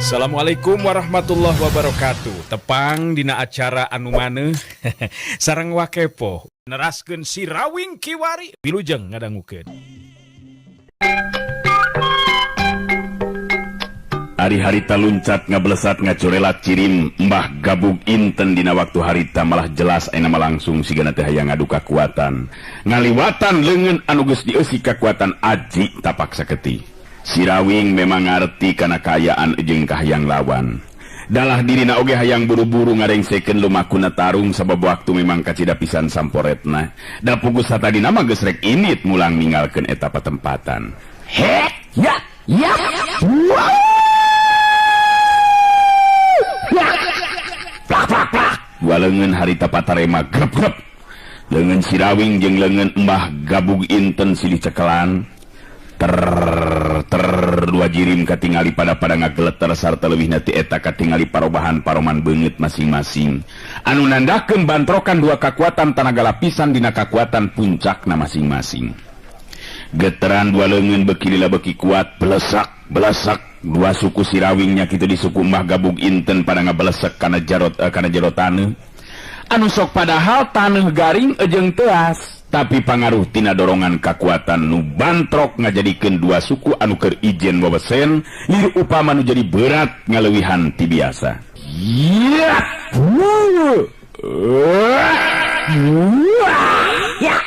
Assalamualaikum warahmatullahi wabarakatuh. Tepang dina acara anu maneuh sareng Wakepo neraskeun Sirawing Kiwari, wilujeng ngadangukeun. Ari harita luncat ngablesat ngacorelat cirim Mbah Gabug Inten dina waktu harita malah jelas ayeuna mah langsung sigana teh hayang ngadu kakuatan ngaliwatan leungeun anu geus dieusi kakuatan aji tapak saketi. Sirawing memang ngarti kana kaayaan jeung kahayang lawan. Dalah dirina oge hayang buru-buru ngarengsekeun lumakuna tarung sabab waktu memang kacida pisan samporetna. Da puguh satadina mah geus rek init mulang ninggalkeun eta patempatan. He ya ya. Plak plak plak. Dua leungeun harita patarema grep grep. Leungeun Sirawing jeung leungeun Mbah Gabug Inten silih cekelan. Ter ter dua jirim katingali pada-pada ngageleter sarta leuwihna ti eta katingali parobahan paroman beungeut masing-masing. Anu nandakeun bantrokan dua kakuatan tanaga lapisan dina kakuatan puncakna masing-masing. Geteran dua leungeun beuki lila beuki kuat, belesak belesak dua suku Sirawingnya kitu di suku Mbah Gabug Inten pada ngabelesek kana jarot kana jero taneuh. Anu sok padahal taneuh garing jeung teas, tapi pangaruh tina dorongan kakuatan nu bantrok ngajadikeun dua suku anu keur ijen wewesen lir upama nu jadi berat ngaleuwihan ti biasa. Ya. Ya.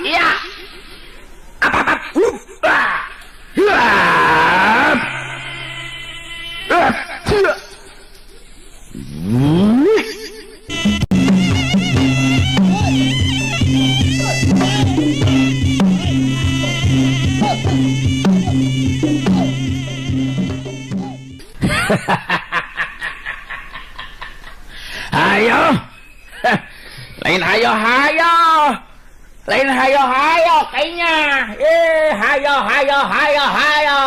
Ya. Ayo. Lain hayo hayo. Lain hayo hayo kayaknya. Hayo hayo hayo hayo.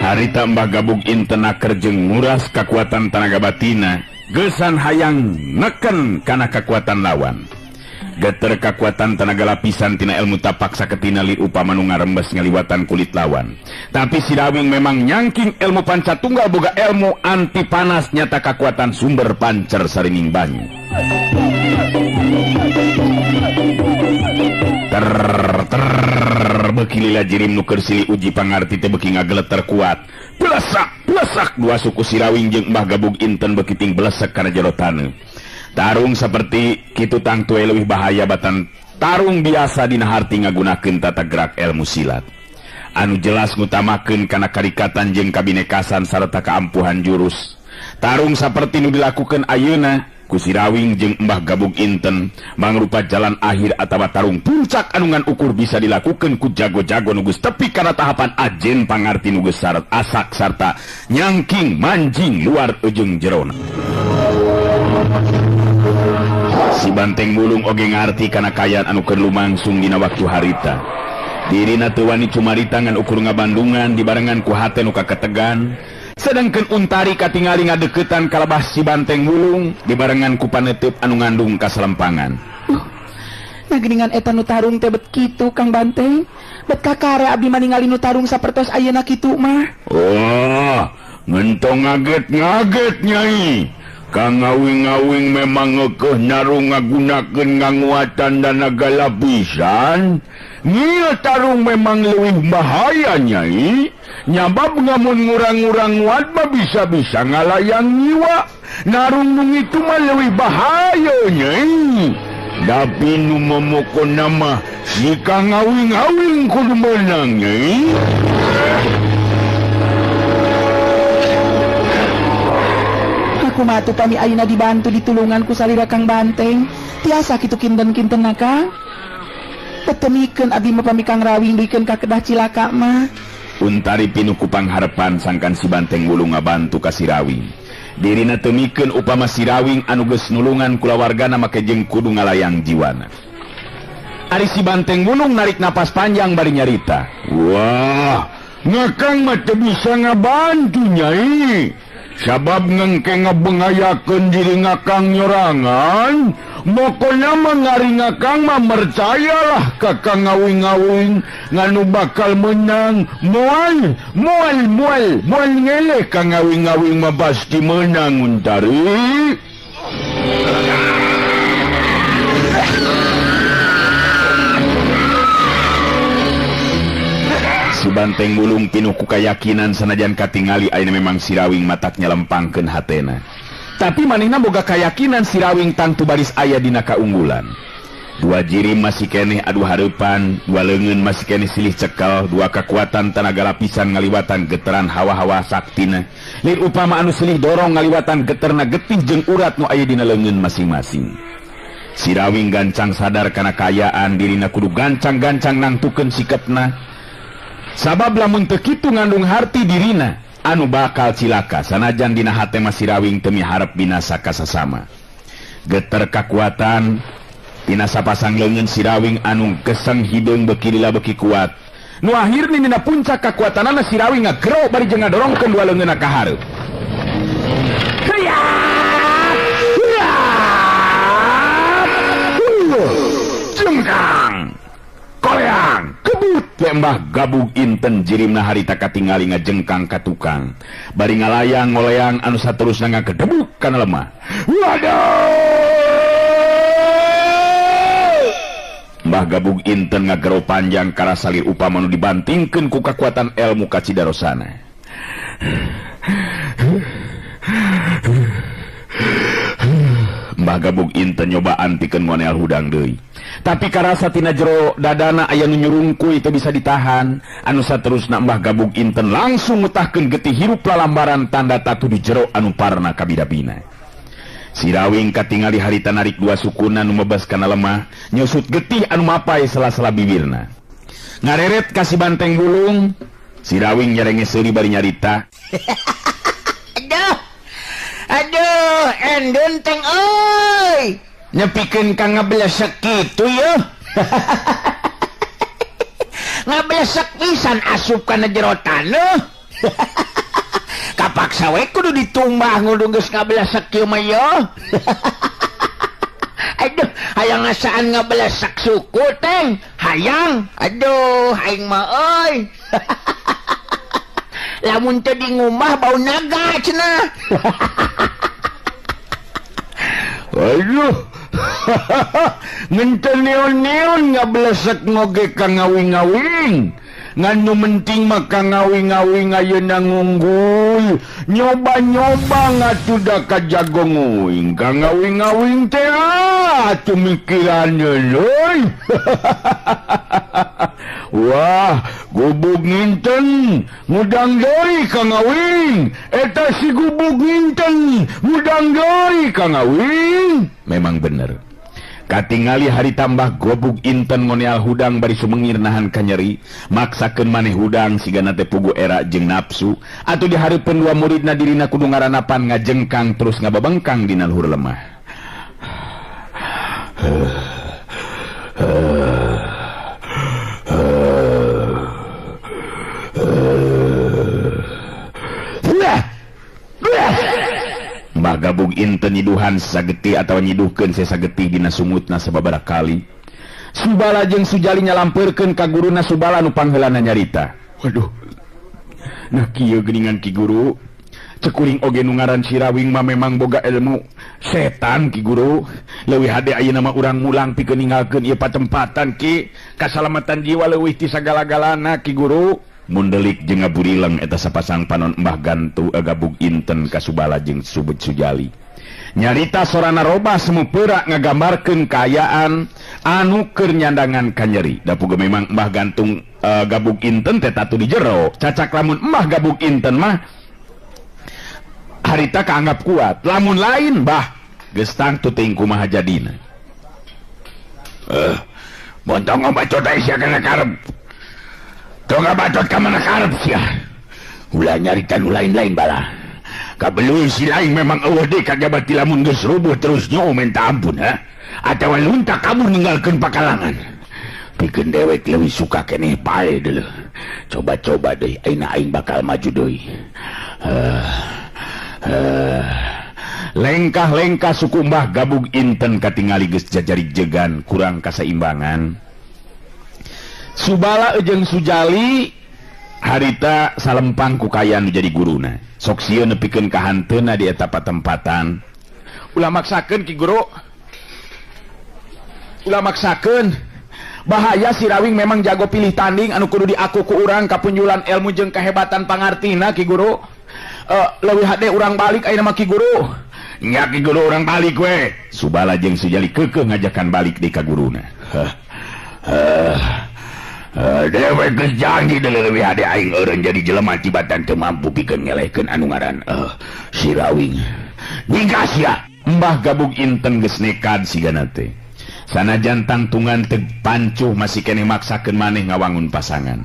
Harita Mbah Gabug Inten naker jeung nguras kakuatan tanaga batina, gesan hayang neken kana kakuatan lawan. Geter kakuatan tenaga lapisan tina ilmu tapak saketina li upama nu ngarembes ngaliwatan kulit lawan. Tapi Sirawing memang nyangking ilmu panca tunggal boga ilmu anti panas nyata kakuatan sumber pancer sarining banyu. Ter ter beuki lila jirim nu keur silih uji pangarti teh beuki ngageleter kuat. Belesak belesak dua suku Sirawing jeung Mbah Gabug Inten beuki ting belesek kana jero taneuh. Tarung seperti kitu tangtu leuwih bahaya batan tarung biasa dina harti ngagunakeun tata gerak ilmu silat. Anu jelas ngutamakeun kana karikatan jeung kabinekasan sarta kaampuhan jurus. Tarung saperti nu dilakukeun ayeuna ku Sirawing jeung Mbah Gabug Inten mangrupa jalan akhir atawa tarung puncak anu ngan ukur bisa dilakukeun ku jago-jago nu geus tepi kana tahapan ajen pangarti nu geus syarat asak sarta nyangking manjing luar ujung jerona. Si Banteng Mulung oge ngarti kana kaayaan anu keur lumangsung dina waktu harita. Dirina teu wani cumarita ngan ukur ngabandungan dibarengan ku hate nu kaketegan. Sedangkan Untari katingali ngadeukeutan kalabah si Banteng Mulung dibarengan ku paneuteub anu ngandung kasalempangan. Nah geuningan eta nu tarung teh bet kitu Kang Banteng. Bet kakare abdi mah ningali nu tarung sapertos ayeuna kitu mah. Oh, ngentong ngaget-ngaget nyai. Kang ngawing-ngawing memang ngekeh narung ngagunakeun nganguatan danaga lapisan. Ngieu tarung memang leuwih bahaya nyai. Nyabab ngamun ngurang-ngurang nguat mah bisa-bisa ngalayang nyiwa. Narung nu ngitu mah leuwih bahaya nyai. Tapi nu momokona mah si Kang ngawing-ngawing kudu meunang nyai. Kumaha tuh pami ayeuna dibantu ditulungan ku salira Kang Banteng. Tiasa kitu kinten-kinten Kang. Betemikeun abdi mah pami Kang Rawing duikeun ka kedah cilaka mah. Untari pinuh ku pangharepan sangkan si Banteng Wulung ngabantu ka si Rawing. Dirina teu mikeun upama si Rawing anu geus nulungan kulawargana make jeung kudu ngalayang jiwana. Ari si Banteng Wulung narik napas panjang bari nyarita. Wah, ngakang mah teu bisa ngabantu Nyai. Sabab ngengke ngebengayakeun diri ngakang nyorangan, pokona mah ngari ngakang mah percayalah ka Kang Ngawing-ngawing nganu bakal menang. Moal moal moal moal ngeleh Kang Ngawing-ngawing mah pasti menang Untari. Si Banteng Wulung pinuh ku kayakinan sanajan katingali ayeuna memang si Rawing matak nyelempangkeun hatena. Tapi manehna boga kayakinan si Rawing tangtu baris aya dina kaunggulan. Dua jirim masih keneh adu hareupan, dua leungeun masih keneh silih cekel, dua kekuatan tanaga lapisan ngaliwatan geteran hawa-hawa saktina. Lir upama anu silih dorong ngaliwatan geterna getih jeung urat nu aya dina leungeun masing-masing. Si Rawing gancang sadar kana kaayaan dirina kudu gancang-gancang nangtukeun sikepna. Sabab lamun teu kitu ngandung harti dirina anu bakal cilaka sanajan dina hate mah si Rawing teu miharep binasa ka sasama. Geter kakuatan tina sapasang leungeun si Rawing anu geseng hideung beuki lila beuki kuat. Nu akhirna dina puncak kakuatanana si Rawing ngagero bari jeung ngadorongkeun dua leungeunna ka hareup. Jengkang koleang kebut Mbah Gabug Inten jirimna harita katingali ngajengkang ka tukang bari ngalayang ngoleang anu saterusna ngagedebuk kana lemah. Waduh! Mbah Gabug Inten ngagero panjang karasalir upama nu dibantingkeun ku kakuatan elmu kacidarosana. Mbah Gabug Inten nyobaan pikeun ngonel hudang deui. Tapi karasa tina jero dadana aya nu nyurungkuy teu bisa ditahan. Anu saterusna Mbah Gabug Inten langsung mutahkeun getih hirup lalambaran tanda tatu di jero anu parna kabidabina. Si Rawing katingali harita narik dua sukuna nu mebes kana lemah, nyusut getih anu mapai sela-sela bibirna. Ngareret ka si Banteng Wulung, si Rawing nyerenge seuri bari nyarita. Aduh. Aduh, endun teng euy. Nepikeun ka ngablesek kitu yeuh. Ngablesek pisan asup kana jero taneuh. Kapaksa we kudu ditumbah ngudung geus ngablesek kieu mah yeuh. Aduh, hayang ngasaan ngablesek suku teng. Hayang. Aduh, aing mah euy. Lamun teu di ngumah bau naga cenah. Aduh. Ngenten neon-neon ngablesek ngoge ka ngawing-ngawing. Ngan nu penting mah ka ngawing-ngawing ayeuna ngunggul. Nyoba-nyoba ngatuda ka jago nguing. Ka ngawing-ngawing teh atuh mikiran euy. Wah, gubug nginten ngudang deui ka ngawing. Eta si gubug nginten ngudang deui ka ngawing. Memang bener. Katingali hari tambah gobug Inten ngoneal hudang bari sumengir nahan kanyeri, maksakeun maneh hudang sigana teh pugu era jeung nafsu atuh di hareupeun dua muridna dirina kudu ngaranapan ngajengkang terus ngababengkang dina luhur lemah. Mbah Gabug Inten nyiduhan sagetih atawa nyiduhkeun sagetih dina sungutna sababaraha kali. Subala jeung Sujali nyalampeurkeun ka guruna Subala nu pangheulana nyarita. Waduh. Nah kieu geuningan ki guru. Cekuring oge nu ngaran si Rawing mah memang boga ilmu setan ki guru. Leuwih hade ayeuna mah urang mulang pikeun ninggalkeun ieu patempatan ki. Kasalamatan jiwa leuwih ti sagala-galana ki guru. Mundelik jeung ngaburileng eta sapasang panon Mbah Gantu Gabug Inten ka Subala jeung Subud Sujali. Nyarita sorana robah semu peurak ngagambarkeun kaayaan anu keur nyandangan kanyeri. Da puguh memang Mbah Gantung Gabug Inten teh tatu di jero. Cacak lamun Mbah Gabug Inten mah harita kaanggap kuat. Lamun lain bah geus tangtu teuing kumaha jadina. Mun tong ngabacot aya sia kana karep. Tong ngabacot ka mana karep sia. Ulah nyarita nu lain-lain bala. Kabeluy si lain memang eueuh deui kajaba ti lamun geus rubuh terus nyoo minta ampun ha. Atawa lunta kabur ninggalkeun pakalangan. Pikeun dewek leuwih suka keneh pae deuleuh. Coba-coba deui ayeuna aing bakal maju deui. Lengkah-lengkah suku Mbah Gabug Inten katingali geus jajari jegan kurang kasaimbangan. Subala jeung Sujali harita salempang ku kaya nu jadi guruna. Sok sieun nepikeun ka hanteuna di eta patempatan. Ulah maksakeun Ki Guru. Ulah maksakeun. Bahaya si Rawing memang jago pilih tanding anu kudu diaku ku urang kapunjulan ilmu jeung kehebatan pangartina Ki Guru. Leuwih hade urang balik ayeuna mah Ki Guru. Nya Ki Guru urang balik we. Subala jeung Sujali keukeuh ngajakan balik di ka guruna. Dewek geus janji deuleu leuwih hade aing eureun jadi jelema tibatan teu mampu pikeun ngelehkeun anu ngaran si Rawing. Nyingkas sia. Mbah Gabug Inten geus nekad sigana teh. Sanajan tangtungan teu pancuh masih keneh maksakeun maneh ngawangun pasangan.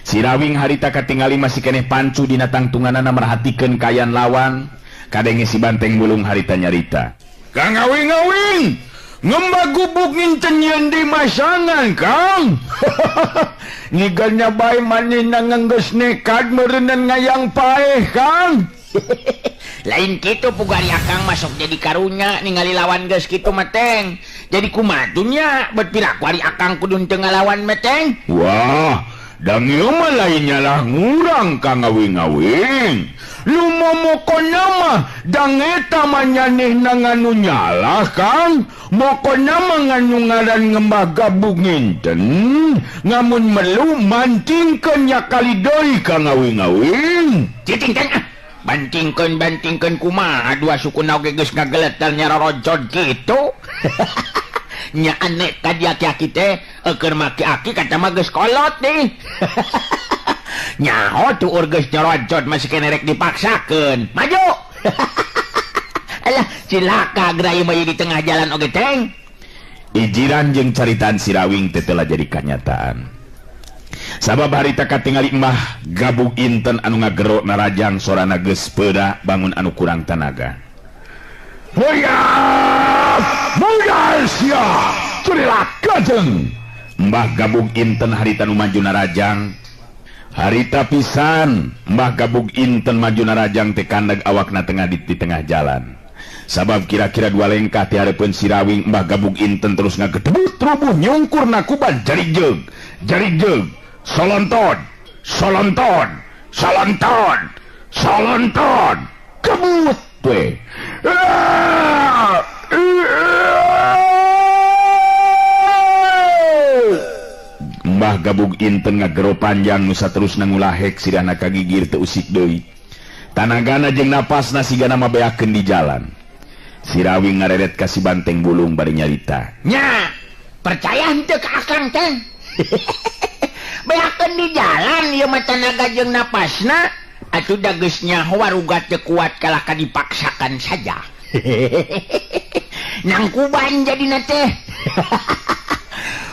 Si Rawing harita katingali masih keneh pancuh dina tangtunganana merhatikeun kayan lawan. Kadenge si Banteng Bulung harita nyarita. Kang Awing-awing, ngembah gubuk nginten nyeun di masangan, Kang. Nyigannya bae manehna ngenggeus nekad meureunnan ngayang paeh, Kang. Lain kitu pugari akang masuk jadi karunya ningali lawan geus kitu mah teng. Jadi kumaha nya bet piraku ari akang kudu teu ngalawan mah teng. Wah, dang ieu mah lain nyalah ngurang Kang Awing-awing. Lu momokona mah dang eta mah nyanehna nganu nyalah Kang. Mokona mah nganu ngaran ngembah gabug nginten. Ngamun melu mantingkeun nya kali deui Kang Awing-awing. Cicing teng ah. Bantingkeun bantingkeun kumaha dua suku oge geus ngageleter nyarorojod kitu. Nya aneh tadi aki-aki teh eukeun maki aki kata mah geus kolot nih. Nyaho tuur geus nyorojod masih kene rek dipaksakeun. Maju. Alah cilaka geura ieu mah di tengah jalan oge teng. Ijiran jeung caritaan si Rawing teh telah jadi kanyataan. Sabab harita katingali Mbah Gabug Inten anu ngagero narajang sorana geus peuda bangun anu kurang tanaga. Hoyap! Budal sia! Curilah gajeng! Mbah Gabug Inten harita nu maju narajang. Harita pisan Mbah Gabug Inten maju narajang teh kandag awakna tengah di tengah jalan. Sabab kira-kira dua lengkah ti hareupeun si Rawing Mbah Gabug Inten terus ngagedebut rubuh nyungkur nakuban jari jeug. Jari jeug. Solonton, solonton, solonton, solonton, kebut we. Mbah Gabug Inten ngagero panjang nu saterusna ngulahek sidana kagigir teu usik deui. Tanagana jeung napasna sigana mah beakeun di jalan. Si Rawing ngareret ka si Banteng Bulung bari nyarita. Nya, percaya henteu ka akang teh? Beakeun di jalan ieu mah tanaga jeung napasna atuh da geus nyaho waruga teu kuat kalah ka dipaksakan saja. Nangkuban jadina teh.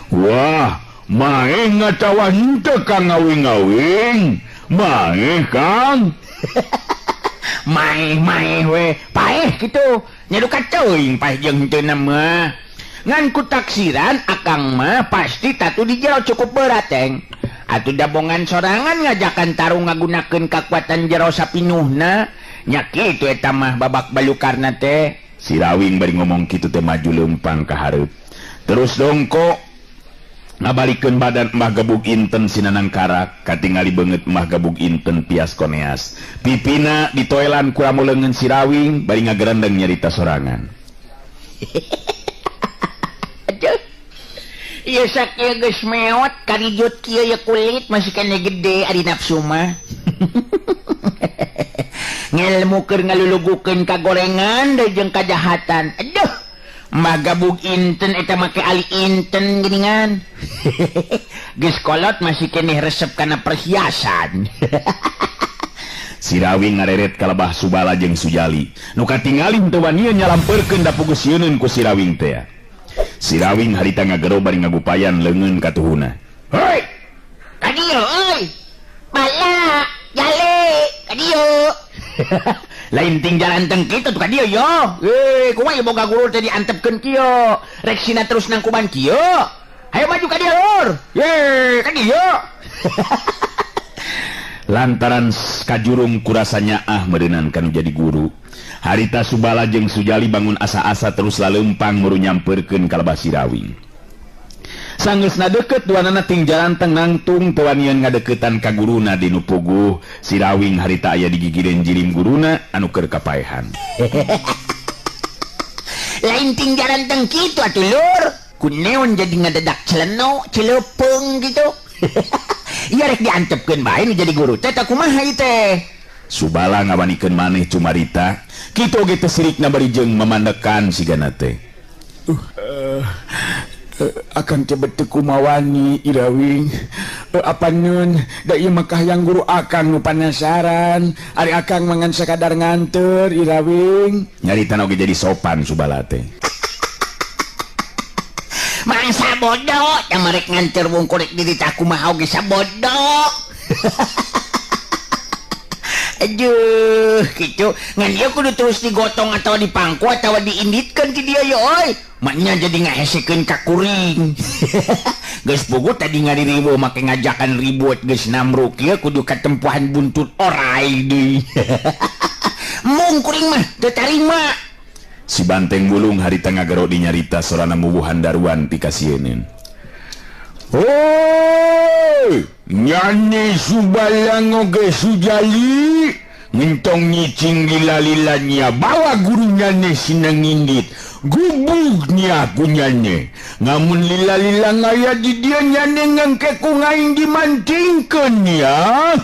Wah, maeh ngatawa henteu Kang Awing-awing. Maeh Kang. Maeh maeh we, paeh kitu. Nya duka teuing paeh jeung henteu na mah. Ngan ku taksiran akang mah pasti tatu di jero cukup berat teng. Atuh dabongan sorangan ngajakan tarung ngagunakeun kakuatan jero sapinuhna. Nya kitu eta mah babak balukarna teh. Si Rawing bari ngomong kitu teh maju leumpang ka hareup. Terus dongko ngabalikeun badan Mbah Gabug Inten sinanang karak katingali beungeut Mbah Gabug Inten pias koneas. Pipina ditoelan ku ramu leungeun si Rawing bari ngagerendeng nyarita sorangan. Aduh. Ieu sakieu geus meot karijut kieu ye kulit masih kene gede ari nafsu mah. Ngelmu keur ngalulugukeun kagorengan deui jeung kajahatan. Aduh. Mbah Gabug Inten eta make ali inten geuningan. Geus kolot masih keneh resep kana perhiasan. Si Rawing ngareret ka lebah Subala jeung Sujali. Nu katingali teu wanian nyalampeurkeun da puguh sieuneun ku si Rawing teh. Sirawing harita ngagero bari ngagupayan leungeun katuhuna. Hoi! Ka dieu euy. Bala, jale, ka dieu. Lain ting jalan teng kitu tuh ka dieu yo. Eh, kumaha ieu boga guru teh diantepkeun kieu. Rek sina terus nangkuban kieu. Hayo maju ka dieu lur. Ye, ka dieu. Lantaran kajurung kurasanya ah meureunan kanu jadi guru. Harita Subala jeung Sujali bangun asa-asa terus laleumpang muru nyamperkeun ka lebah Sirawing. Sanggeusna deukeut duanana ting jalanteng nangtung teu wanian ngadeukeutan ka guruna di nu puguh. Sirawing harita aya digigireun jirim guruna anu keur kapaehan. Lain ting jalanteng kitu atuh lur. Kuneon jadi ngadedak celeno, celepeung gitu. Iya rek diantepkeun bae nu jadi guru teh tah kumaha ieu teh? Subala ngawanikeun maneh cumarita, kitu oge teh sirikna bari jeung memandekan sigana teh. Akan teh beteu kumawani Irawing. Apa nun da ieu mah kahayang guru akang nu panasaran. Ari akang mah ngan sakadar nganteur Irawing. Nyaritana oge jadi sopan Subala teh. Mangsa bodoh yang merek nganter wong korek diri tak kumaha oge sabodoh. Aduh, gitu. Ngan ieu kudu terus digotong atau dipangku atau diinditkeun ti dia yo euy. Maknya jadi ngahesekeun ka kuring. Geus puguh tadi ngaririweuh make ngajakan ribut geus namruk ieu kudu katempuhan buntut orai deui. Mung kuring mah teu tarima. Si banteng bulung harita ngagero dinyarita sorana mubuhan daruan pikasieuneun. Hoi, nyane Subalang oge Sujali ngentong nyicing lila-lilanya bawa guru nyane sinang indit gubugnya ku nyane ngamun lila-lila ngaya di dia nyane ngangke ku ngaing dimantingkeun ya.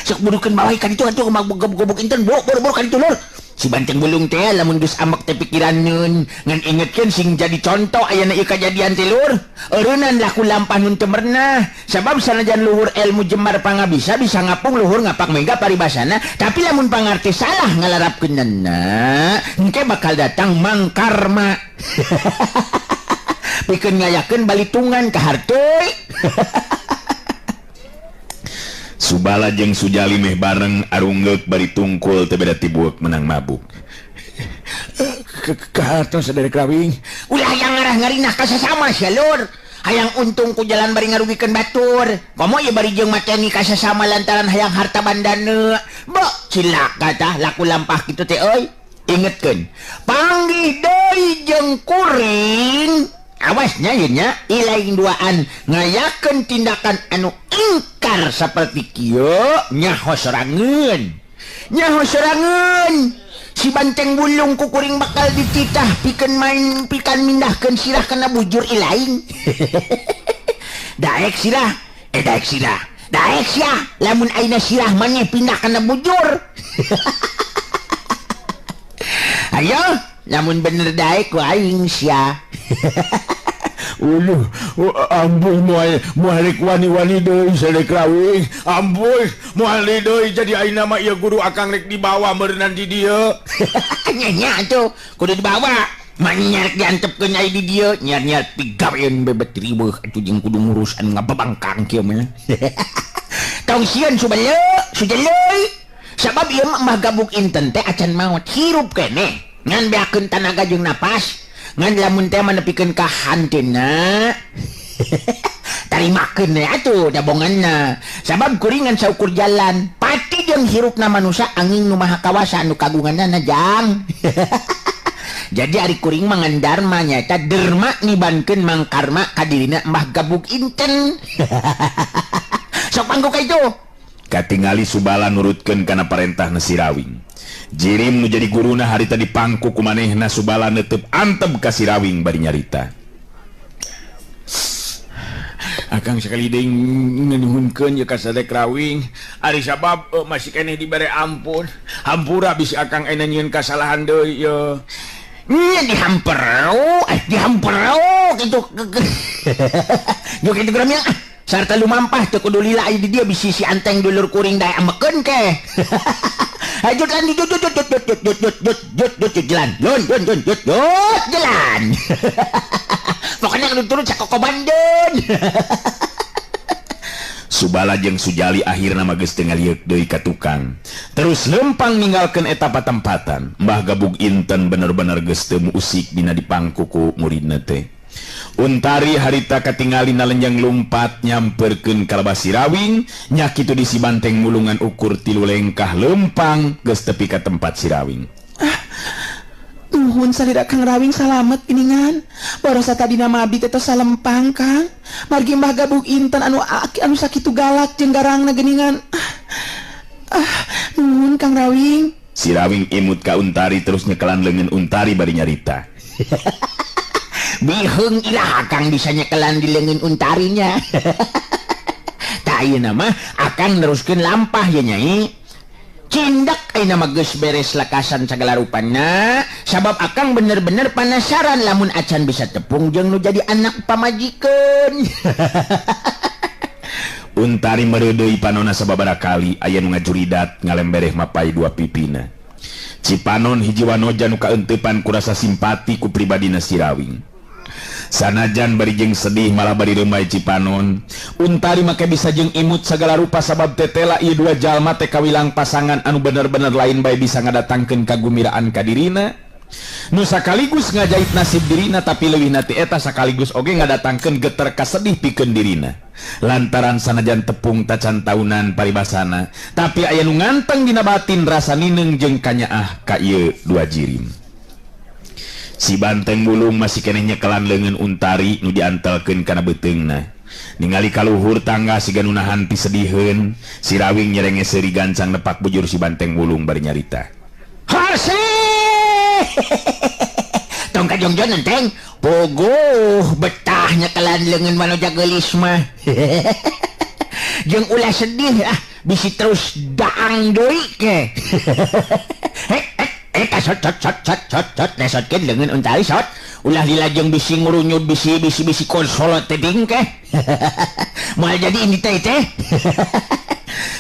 Sok burukeun bawa ikan itu atuh mabuk-gobok inten boro-boro kan itu lur. Si banteng bulung teh lamun geus ambek teh pikiraneun ngan ingetkeun sing jadi contoh ayana ieu kajadian teh lur. Eureunnan laku lampah nun teu merenah sabab sanajan luhur ilmu jemar pangabisa bisa ngapung luhur ngapak mega paribasana tapi lamun pangarti salah ngalarapkeunana engke bakal datang mangkarma. Pikeun ngayakeun balitungan ka harteuy. Subala jeung Sujali meh bareng arunggeuk bari tungkul teu beda tibueuk menang mabuk. Kahartos saderek Rawing. Ulah yang ngarah ngarinah ka sasama sia lur. Hayang untung ku jalan bari ngarugikeun batur. Komo ieu bari jeung mateni ka sasama lantaran hayang harta bandana. Bok cilaka tah laku lampah kitu teh euy. Ingetkeun, panggih deui jeung kuring. Awasnya ieu nya ilaing duaan ngayakeun tindakan anu ingkar saperti kieu nyaho sorangeun. Nyaho sorangeun. Si banteng bulung ku kuring bakal dititah pikeun main pikan mindahkeun sirah kana bujur ilaing. Daek sirah, daek sirah. Daek sia, lamun ayeuna sirah maneh pindah kana bujur. Ayo, lamun bener daek ku aing sia. Uluh, ampuh moal rek wani-wani deui saderek Rawing. Ampuh moal deui jadi ayeuna mah ieu guru akang rek dibawa meureunnan di dieu. Nya nya atuh kudu dibawa. Manyar diantepkeun aya di dieu, nyar-nyar pigaweun bebet riweuh atuh jeung kudu ngurus anu ngababangkang kieu mah. Tong sieun subale, sujeleuy. Sabab ieu mah Mbah Gabug inten teh acan maot hirup keneh. Ngan beakeun tanaga jeung napas. Ngan lamun teh manepikeun ka hanteuna. Tarimakeun we atuh dabonganna. Sabab kuringan saukur jalan, pati jeung hirupna manusa angin nu maha kawasa anu kagunganna jang. Jadi ari kuring mah ngan dharma nyaeta derma nibankeun mangkarma ka dirina Mbah Gabug inten. Sok pangku ka itu. Katingali Subala nurutkeun kana parentahna Sirawing. Jirim nu jadi guruna harita dipangku ku manehna Subala neuteub antep ka Sirawing bari nyarita. Akang sekali deui nganuhunkeun ye ka Sadek Rawing. Ari sabab masih keneh dibere ampun. Hampura bisi akang aya nyieun kasalahan deui ye. Nya dihampero, dihampero kitu. Yo kitu geura ah. Sarta lumampah teu kudu lila aya di dieu bisi si anteng dulur kuring dae amekeun ke. Hayu jalan jut jut jut jut jut jut jut jut jut jut jut jalan. Lun lun lun jut jut jalan. Pokoknya kudu turun sakokobandeun. Subala jeung Sujali akhirna mah geus teu ngalieuk deui ka tukang. Terus lempang ninggalkeun eta patempatan. Mbah Gabug Inten bener-bener geus teu usik dina dipangku ku muridna teh. Untari harita katingali nalenjang lumpat nyamperkeun ka lebah Sirawing, nya kitu di si Banteng Mulungan ukur 3 lengkah lempang geus tepi ka tempat Sirawing. Ah, nuhun salira Kang Rawing salamet geuningan. Borosa tadina mah abdi teh tos salempang Kang. Margi Mbah Gabug Inten anu aki anu sakitu galak jeung garangna geuningan. Ah, ah, nuhun Kang Rawing. Sirawing imut ka Untari terus nyekelan leungeun Untari bari nyarita. Biheung ilah Akang bisa nyekelan di leungeun Untarinya. Tah ayeuna mah Akang neruskeun lampah ya Nyai. Cindak ayeuna mah geus beres lekasan sagala rupana, sabab Akang bener-bener panasaran lamun acan bisa tepung jeung nu jadi anak pamajikeun. Untari meureudeuy panona sababaraha kali aya nu ngajuridat ngalembereh mapai dua pipina. Cipanon hiji wanoja nu kaeuntepan ku rasa simpati ku pribadina Sirawing. Sanajan bari jeung sedih malah bari reumay Cipanon. Untari make bisa jeung imut sagala rupa sabab tetela ieu dua jalma teh kawilang pasangan anu bener-bener lain bae bisa ngadatangkeun kagumiraan ka dirina. Nu sakaligus ngajait nasib dirina tapi leuwih ti eta sakaligus oge ngadatangkeun geter kasedih pikeun dirina. Lantaran sanajan tepung tacan taunan paribasana, tapi aya nu nganteng dina batin rasa nineung jeung kanyaah ka ieu dua jirim. Si Banteng Bulung masih keneh nyekelan leungeun Untari nu diantelkeun kana beuteungna. Ningali kaluhur tangga siga nu nahan pisediheun, Sirawing nyerenge seuri gancang nepak bujur si Banteng Bulung bari nyarita. Harse! Tong kajongjon enteng, pogoh betah nyekelan leungeun manoja geulis mah. Jeung ulah sedih ah, bisi terus daang deui ke. Hek, sot sot sot sot sot sot lesotkeun leungeun Untari sot. Ulah dilajeng bisi ngurunyut bisi bisi bisi konsolot teh ding ke. Moal jadi ini teh teh.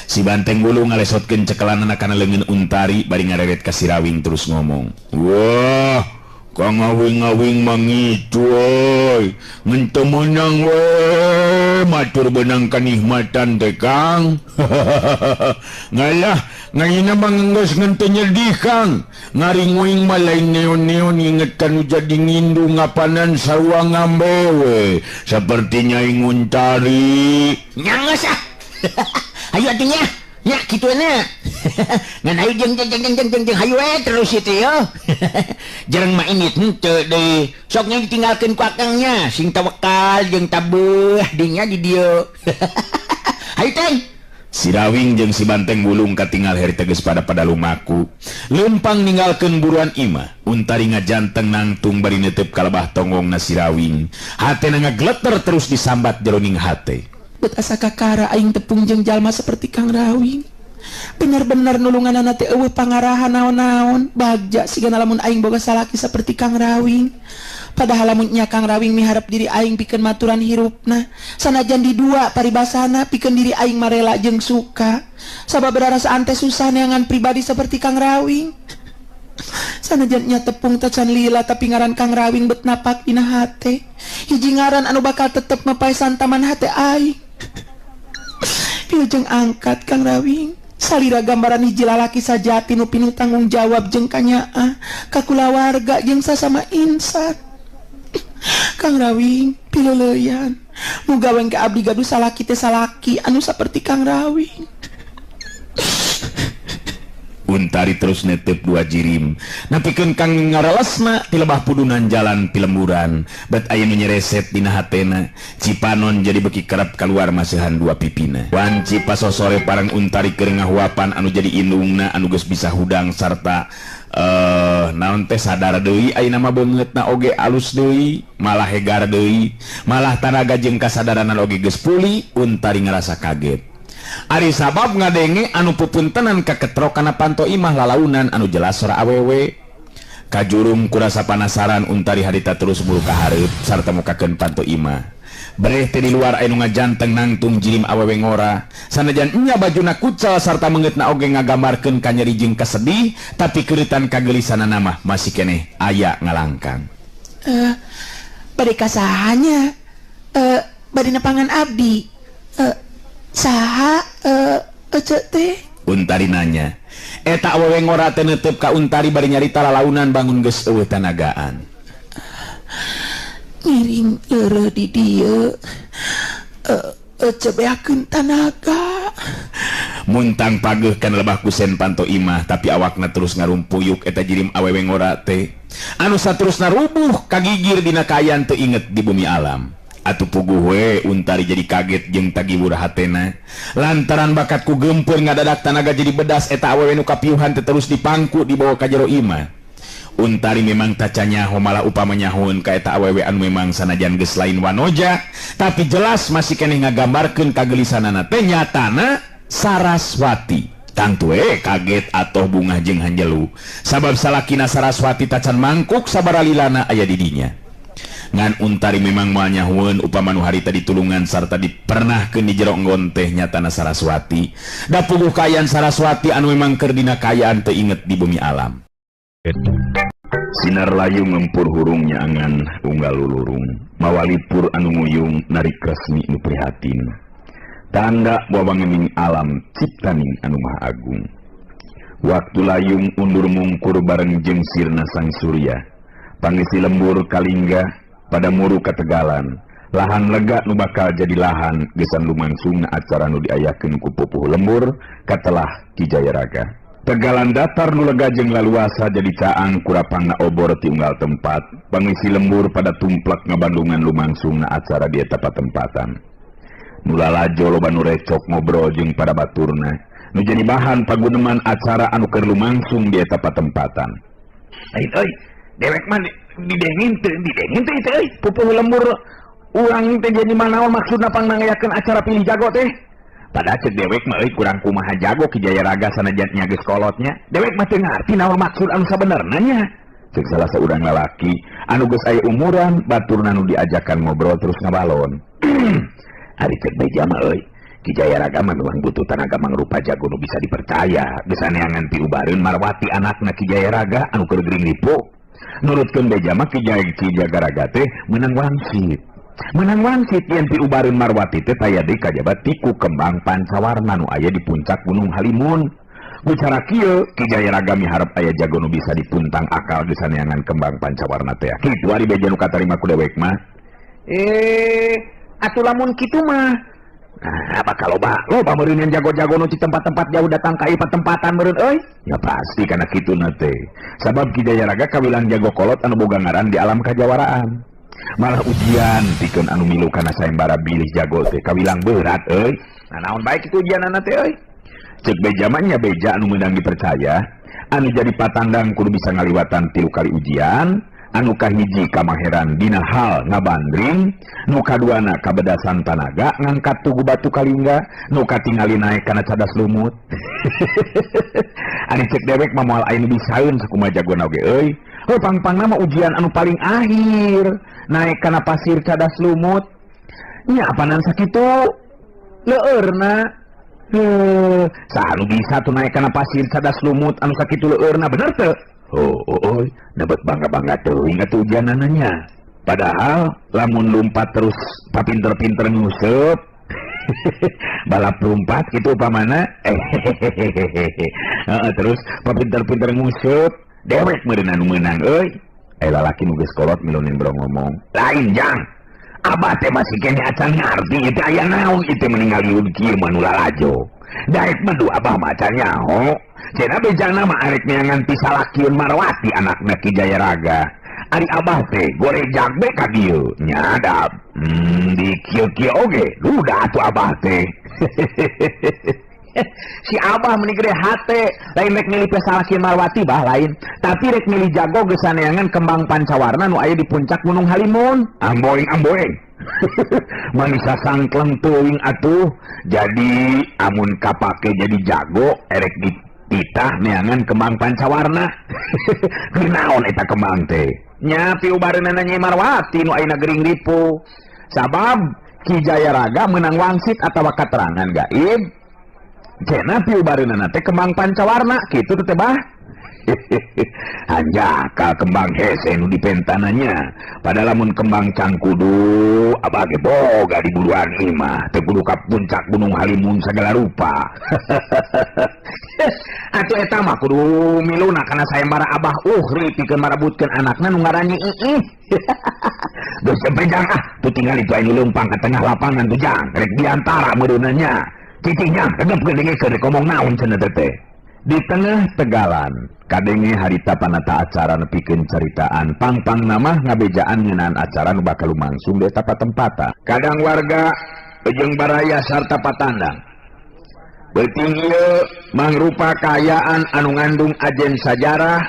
Si Banteng Bulung ngalesotkeun cekelanana kana leungeun Untari bari ngareret ka Sirawing terus ngomong. Wah, kang ngawing-ngawing mangitu euy. Ngan teu meunang we matur beunang kanikmatan teh Kang. Ngalah, ngayina mah geus ngan teu nyedih Kang. Ngaringuing mah lain neon-neon inget kanu jadi ngindu ngapanan sarua ngambe we. Seperti Nyai Untari. Nya geus ah. Hayu atuh nya. Nya kitu nya. Ngan hayu jeung jeung jeung jeung jeung jeung hayu we terus itu yo. Jereng mah ini henteu deui. Sok nya ditinggalkeun ku akang nya, sing tawakal jeung tabeuh dinya di dieu. Hayu teh. Sirawing jeung si Banteng Bulung katingal heri teges pada pada lumaku. Lempang ninggalkeun buruan imah. Untari ngajanteng nangtung bari neuteup kalebah tonggongna Sirawing. Hatena ngagleter terus disambat jeroning hate. Bet asa kakara aing tepung jeung jalma seperti Kang Rawing. Bener-bener nulunganana teh eueuh pangarahan naon-naon. Bagja sigana lamun aing boga salaki seperti Kang Rawing. Padahal lamun nya Kang Rawing miharep diri aing pikeun maturan hirupna. Sanajan di dua paribasana pikeun diri aing marela jeung suka. Sabab rarasaan teh susah neangan pribadi seperti Kang Rawing. Sanajan nya tepung tacan lila tapi ngaran Kang Rawing bet napak dina hate. Hiji ngaran anu bakal tetep mapae santaman hate aing. Wilujeng angkat Kang Rawing. Salira gambaran hiji lalaki sajati nu pinuh tanggung jawab jeung kanyaah ka kulawarga jeung sasama insan. Kang Rawing pileuleyan. Muga we ka abdi gaduh salaki teh salaki anu saperti Kang Rawing. Untari terus netep dua jirim. Napikeun kang ngaralesna ti lebah pudunan jalan pilemburan. Bet aya nu nyereset dina hatena. Cipanon jadi beki kerap keluar masihan dua pipina. Wanci pasosore parang Untari keur ngahuapan anu jadi indungna anu geus bisa hudang sarta naon teh sadar deui ayeuna mah beungeutna oge alus deui, malah hegar deui, malah tanaga jeung kasadaran oge geus pulih. Untari ngarasa kaget. Ari sabab ngadenge anu pupuntenan kaketrok kana panto imah lalaunan anu jelas sora awewe. Kajurung kurasa panasaran Untari harita terus mulu ka hareup sarta mukakeun panto imah. Bereh teh di luar aya nu ngajanteng nangtung jirim awewe ngora. Sanajan nya bajuna kucal sarta meungeutna oge ngagambarkeun kanyeri jeung kasedih, tapi keureutan kagelisanana mah masih keneh aya ngalangkang. Bade ka saha nya? Bade nepangan abdi. Saha ece teh? Untari nanya. Eta awewe ngora teh neuteup ka Untari bari nyarita lalaunan bangun geus eueuh tanagaan. Ngiring leureuh di dieu. Ece beakeun tanaga. Muntang pageuh kana lebah kusen panto imah, tapi awakna terus ngarumpuyuk eta jirim awewe ngora teh. Anu saterusna rubuh kagigir dina kaayaan teu inget di bumi alam. Atuh puguh we Untari jadi kaget jeung tagiwur hatena. Lantaran bakat ku geumpeur ngadadak tanaga jadi bedas eta awewe nu kapiuhan teh terus dipangku dibawa ka jero imah. Untari memang taca nyaho malah upama nyahoeun ka eta awewe anu memang sanajan geus lain wanoja, tapi jelas masih keneh ngagambarkeun kagelisanana teh nyatana Saraswati. Tangtu we kaget atoh bungah jeung hanjelu. Sabab salakina Saraswati tacan mangkuk sabaralilana aya di dinya. Ngan Untari memang moal nyahoeun upama nu harita ditulungan sarta dipernahkeun di jero enggon teh nyatana Saraswati. Da puguh kaayaan Saraswati anu memang keur dina kaayaan teu inget di bumi alam. Sinar layung ngempur hurung nyaangan unggal lulurung. Mawalipur anu nguyung narik resmi nu prihatin. Tanda wawangening alam ciptaning anu maha agung. Waktu layung undur mungkur bareng jeung sirna sang surya. Pangisi lembur kalingga pada muru kategalan. Lahan lega nu bakal jadi lahan gesan lumangsungna acara nu diayakeun ku pupuh lembur katelah Ki Jayaraga. Tegalan datar nu lega jeung laluasa jadi caang kurapangna obor ti unggal tempat. Pangisi lembur pada tumplek ngabandungan lumangsungna acara di eta patempatan. Nu lalajo loba nu recok ngobrol jeung pada baturna. Nu jadi bahan paguneman acara anu keur lumangsung di eta patempatan. Lain euy, dewek mah didengin teu, didengin teu ieu euy, pupuh lembur urang teh jadi manaon maksudna pangnangayakeun acara pilih jago teh. Padahal cek dewek mah euy kurang kumaha jago Ki Jayaraga sanajan nya geus kolotnya. Dewek mah teu ngarti naon maksud anu sabenerna nya. Cek salah saurang lalaki anu geus aya umuran baturna nu diajakan ngobrol terus ngabalon. Ari cek beja mah euy, Ki Jayaraga mah memang butuh tanaga mangrupa jago nu bisa dipercaya. Geus aneangan piubareun Marwati anakna Ki Jayaraga anu keur gering ripu. Nurutkeun beja mah Ki Jayaraga teh meunang wangsit. Meunang wangsit yen piubareun Marwati teh taya deui kajaba tiku kembang pancawarna nu aya di puncak Gunung Halimun. Ku cara kieu Ki Jayaraga miharep aya jago nu bisa dipuntang akal geus saneangan kembang pancawarna teh. Kitu ari beja nu katarima ku dewek mah. Atuh lamun kitu mah. Nah, bakal loba, loba meureun jago-jago nu di tempat-tempat jauh datang ka ieu patempatan meureun euy. Ya pasti kana kituna teh. Sabab Ki Jayaraga kawilang jago kolot anu boga ngaran di alam kajawaraan. Malah ujian pikeun anu milu kana sayembara bilih jago teh kawilang berat euy. Nah, naon bae kitu ujianana teh euy. Cek beja mah nya beja anu meunang dipercaya, anu jadi patandang kudu bisa ngaliwatan 3 kali ujian, anu kahiji kamaheran dina hal ngabandring, nu kaduana kabedasan tanaga ngangkat tugu batu kalingga, nu katingali naek kana cadas lumut. Ari cek dewek mah moal aya nu bisaeun sakumaha jagona oge euy. Heuh pang-pangna mah ujian anu paling akhir, naek kana pasir cadas lumut. Nya apanan sakitu? Leueurna. Heuh, saha nu bisa tuh naek kana pasir cadas lumut anu sakitu leueurna bener teu? Oh, oh, oh, dapat bangga-bangga teuing atuh ujianana nya. Padahal lamun lumpat terus papinter-pinter nguseup balap lumpat gitu upamana. Heeh, terus papinter-pinter nguseup dewek meureun anu meunang euy. Lalaki nu geus kolot milunin bro ngomong. Lain jang. Abah teh masih keneh acan ngarti ieu teh aya naon ieu teh meninggal liun kieu mah nu lalajo. Daek mah du abah mah acan nyaho. Cenah bejana mah arek neangan pisalakieun Marwati anakna Ki Jayaraga. Ari abah teh gorejag be ka dieu. Nya da, di kieu-kieu oge duda atuh abah teh. Si abah meni gede hate, lain rek milih pisalakieun Marwati bah lain, tapi rek milih jago geus saneangan kembang pancawarna nu aya di puncak Gunung Halimun. Amboing amboing. Manisa sangkleng teuing atuh. Jadi amun kapake jadi jago erek dititah neangan kembang pancawarna. Kunaon eta kembang teh? Nya piubareunana Nyi Marwati nu ayeuna gering ripu. Sabab Ki Jayaraga menang wangsit atawa katerangan gaib cenah piubareunana teh kembang pancawarna kitu teh bah. Hanjakal kembang hese nu dipentananya padahal lamun kembang cangkudu abah ge boga di buruan imah teu kudu ka puncak Gunung Halimun sagala rupa. Atuh eta mah kudu miluna kana sayembara Abah Uhri pikeun marebutkeun anakna nu ngaran Nyi Iih. Geus jang ah tuh tinggal itu anu leumpang ka tengah lapangan tuh jang rek diantara meureunna nya. Cicing jang regepkeun dengekeun rek ngomong naon cenah teh. Di tengah tegalan kadenge harita panata acara nepikeun caritaan pangpang nama ngabejaan ngeunaan acara nu bakal lumangsung di eta patempatan. Kadang warga jeung baraya sarta patandang. Beuting ieu mangrupa kaayaan anu ngandung ajen sajarah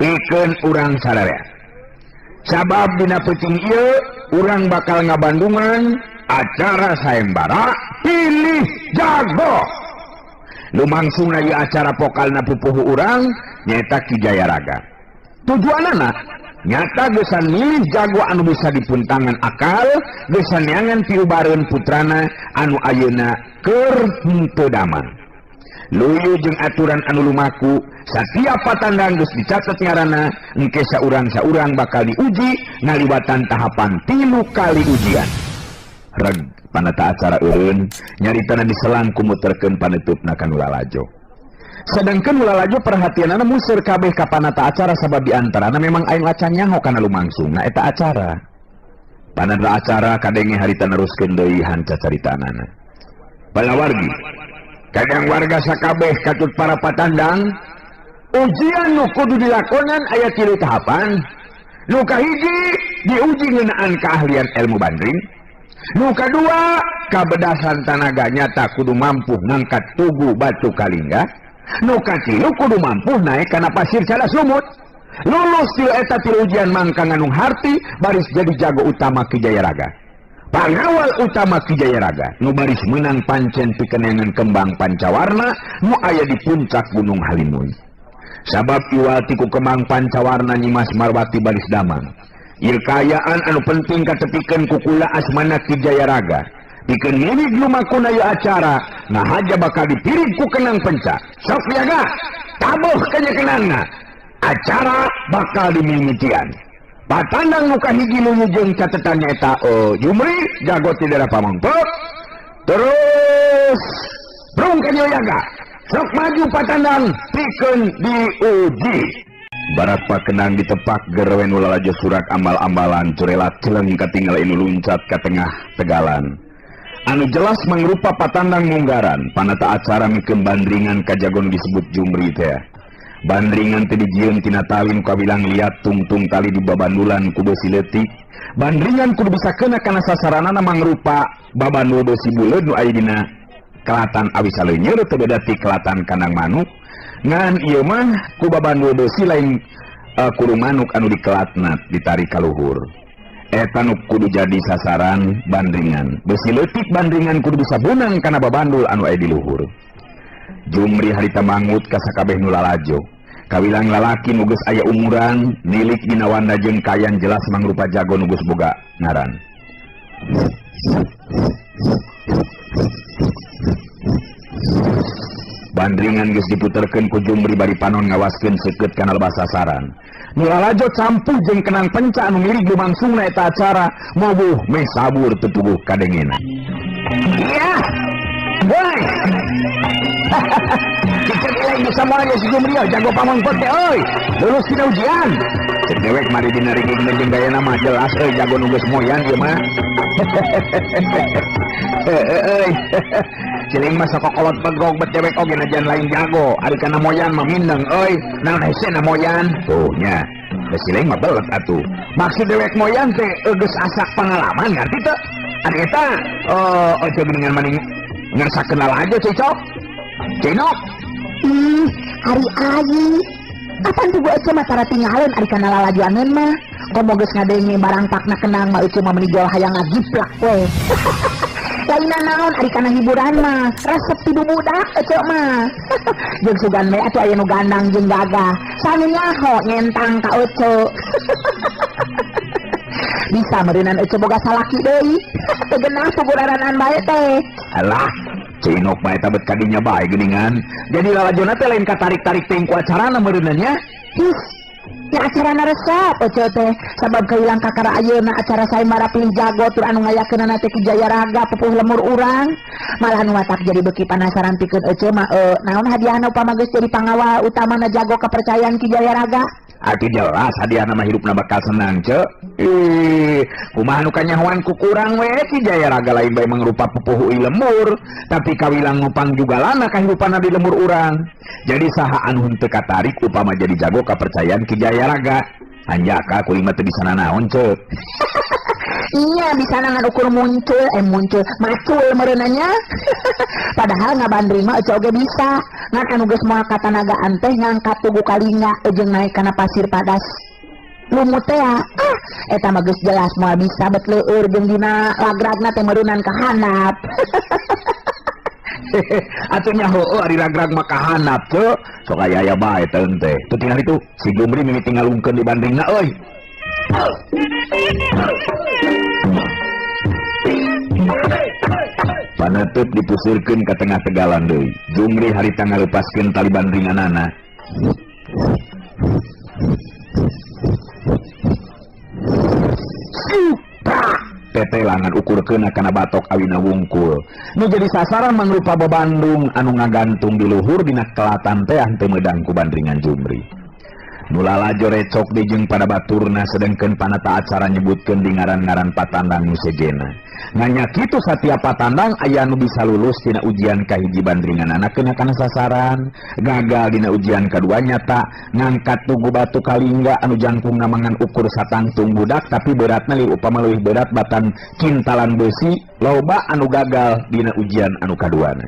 pikeun urang sararea. Sabab dina peuting ieu urang bakal ngabandungan acara sayembara pilih jago. Lumangsung ieu acara pokalna pupuhu urang nyaeta Ki Jayaraga. Tujuanana nyata gesan milih jago anu bisa dipuntangan akal, gesan neangan piubareun putrana anu ayeuna keur henteu damang. Luyu jeung aturan anu lumaku, satiap patandang geus dicatet ngaranna, engke saurang-saurang bakal diuji ngaliwatan tahapan 3 kali ujian. Reg panata acara eureun nyaritana diselang ku muterkeun panutupna ka nu lalajo. Sedangkan nu lalajo perhatianana museur kabeh ka panata acara sabab di antarana memang aing acan nyaho kana lumangsungna eta acara. Panata acara kadenge harita neruskeun deui hanca caritanana. Palawargi kadang warga sakabeh katut para patandang ujian nu kudu dilakonan aya 3 tahapan. Nu kahiji diuji ngeunaan keahlian ilmu bandring. Nu kadua kabedasan tanaga nyata kudu mampu ngangkat tugu batu kalingga. Nu katilu kudu mampu naik kana pasir cadas lumut. Lulus tilu eta tilu ujian mangka nganung harti baris jadi jago utama Ki Jayaraga. Pangawal utama Ki Jayaraga nu baris menang pancen pikeun kembang pancawarna nu aya di puncak Gunung Halimun. Sabab iwal ti ku kembang pancawarna Nyimas Marwati baris damang. Ieu kaayaan anu penting katepikeun ku kula asmana Ki Jayaraga. Pikeun milik lumakuna ieu acara, ngahaja bakal dipirig ku kenang penca. Sok jaga, tabuh kanya kenangna. Acara bakal dimimitian. Patandang nu kahiji luyu jeung catetan nyaeta Jumri jago ti daerah Pamengpeuk. Terus brung ka Jaga. Sok maju patandang pikeun diuji. Barat pakenang ditepak gerwen lalajo surak ambal-ambalan curelat celeng katinggal inu luncat ka tengah tegalan. Anu jelas mangrupa patandang munggaran panata acara mikeun bandringan kajagon disebut Jumri teh. Bandringan teh dijieun tina tali nu kawilang liat tungtung tali di babandulan ku beusi leutik. Bandringan kudu bisa kena kana sasaranana mangrupa babandul beusi buleud nu aya dina kelatan awi saleunyeur teu beda ti kelatan kandang manuk. Ngan ieu mah ku babandul beusi lain kudu manuk anu dikelatna ditarik ka luhur. Eta nu kudu jadi sasaran bandringan. Beusi leutik bandringan kudu bisa bunang kana babandul anu aya di luhur. Jumri harita mangut ka sakabeh nu lalajo. Kawilang lalaki nu geus aya umuran nilik dina wanda jeung kayan jelas mangrupa jago nu geus boga ngaran. Bandringan geus diputerkeun ku Jumri bari panon ngawaskeun seukeut kana lebah sasaran. Nu lalajo campuh jeung kenang penca anu milik lumangsungna eta acara mobuh meh sabur teu puguh kadengena. Iya. Woi. Cicet lain bisa moal si Jumri jago Pamengpeuk teh euy. Lulus tina ujian. Cek dewek mari dina ringing jeung gayana mah jelas euy jago nu geus moyan ieu mah. Euy. Ciling mah sakokolot begog bet dewek oge najan lain jago. Ari kana moyan mah mindeng euy. Naon hese na moyan? Tuh nya. Geus ciling mah belet atuh. Maksud dewek moyan teh geus asak pengalaman ngarti teu? Ari eta oh geuningan maning ngerasa kenal aja cicok. Cinok. Ih, ari ayi. Apan tuh ece mah tara tinggalin ari kana lalajuaneun mah. Komo geus ngadenge barang pakna kenang mah ece mah meuni jol hayang ngagiplak we. Lainna naon ari kana hiburan mah, resep ti budak ece mah. Jeung sugan we atuh aya nu gandang jeung gagah. Sanu nyaho nyentang ka ece. Bisa meureunan ece boga salaki deui. Teu geunah puguraranaan bae teh. Alah, Cinok mah eta bet kadinya bae geuningan. Jadi lalajona teh lain katarik-tarik teuing ku acarana meureunna nya. His, ya acarana resep ece teh sabab kailang kakara ayeuna acara sayembara pilih jago tur anu ngayakeunana teh Ki Jayaraga pupuh lemur urang. Malah nu matak jadi beuki panasaran pikeun ece mah naon hadiahna upama geus jadi pangawal utamana jago kepercayaan Ki Jayaraga. Atuh jelas hadiahna mah hirupna bakal senang, Ceu. Ih, kumaha nu kanyahoan ku kurang we Ki Jayaraga lain bae mangrupa pupuh lembur, tapi kawilang ngupang juga lana kahirupanna di lembur urang. Jadi saha anu henteu katarik upama jadi jago kepercayaan Ki Jayaraga. Hanjaka kuring mah teu bisa nanaon, Ceu. Iya bisa ngan ukur muncul muncul macul meureunanya. Padahal ngabandring mah ece oge bisa. Ngan anu geus moal katanagaan teh ngangkat tugu kalingga jeung naik kana pasir padas. Lumut teh ah eta mah geus jelas moal bisa bet leueur jeung dina lagragna teh meureunan ka handap. Atuh nya heueuh ari ragrag mah ka handap, Ceu. Sok aya aya bae teh teh. Tuh tinggal itu si Jumri mimiti ngalungkeun di bandringna euy. Panutup dipusirkeun ka tengah tegalan deui. Jumri harita ngalupaskeun tali bandringanana. Tetelangan ukurkeun kana batok awina wungkul. Nu jadi sasaran mangrupa babandung anu ngagantung di luhur dina kelatan teh teu meudang ku bandringan Jumri. Nu lalajo recok di jeung pada baturna sedengkeun panata acara nyebutkeun di ngaran-ngaran patandang nu sejena. Nganya kitu satiap patandang aya nu bisa lulus tina ujian kahiji bandringanana kena kana sasaran, gagal dina ujian kadua nyata ngangkat tugu batu kalingga anu jangkungna mangan ukur satangtung budak tapi beratna li upama leuwih berat batan kintalan besi, loba anu gagal dina ujian anu kaduana.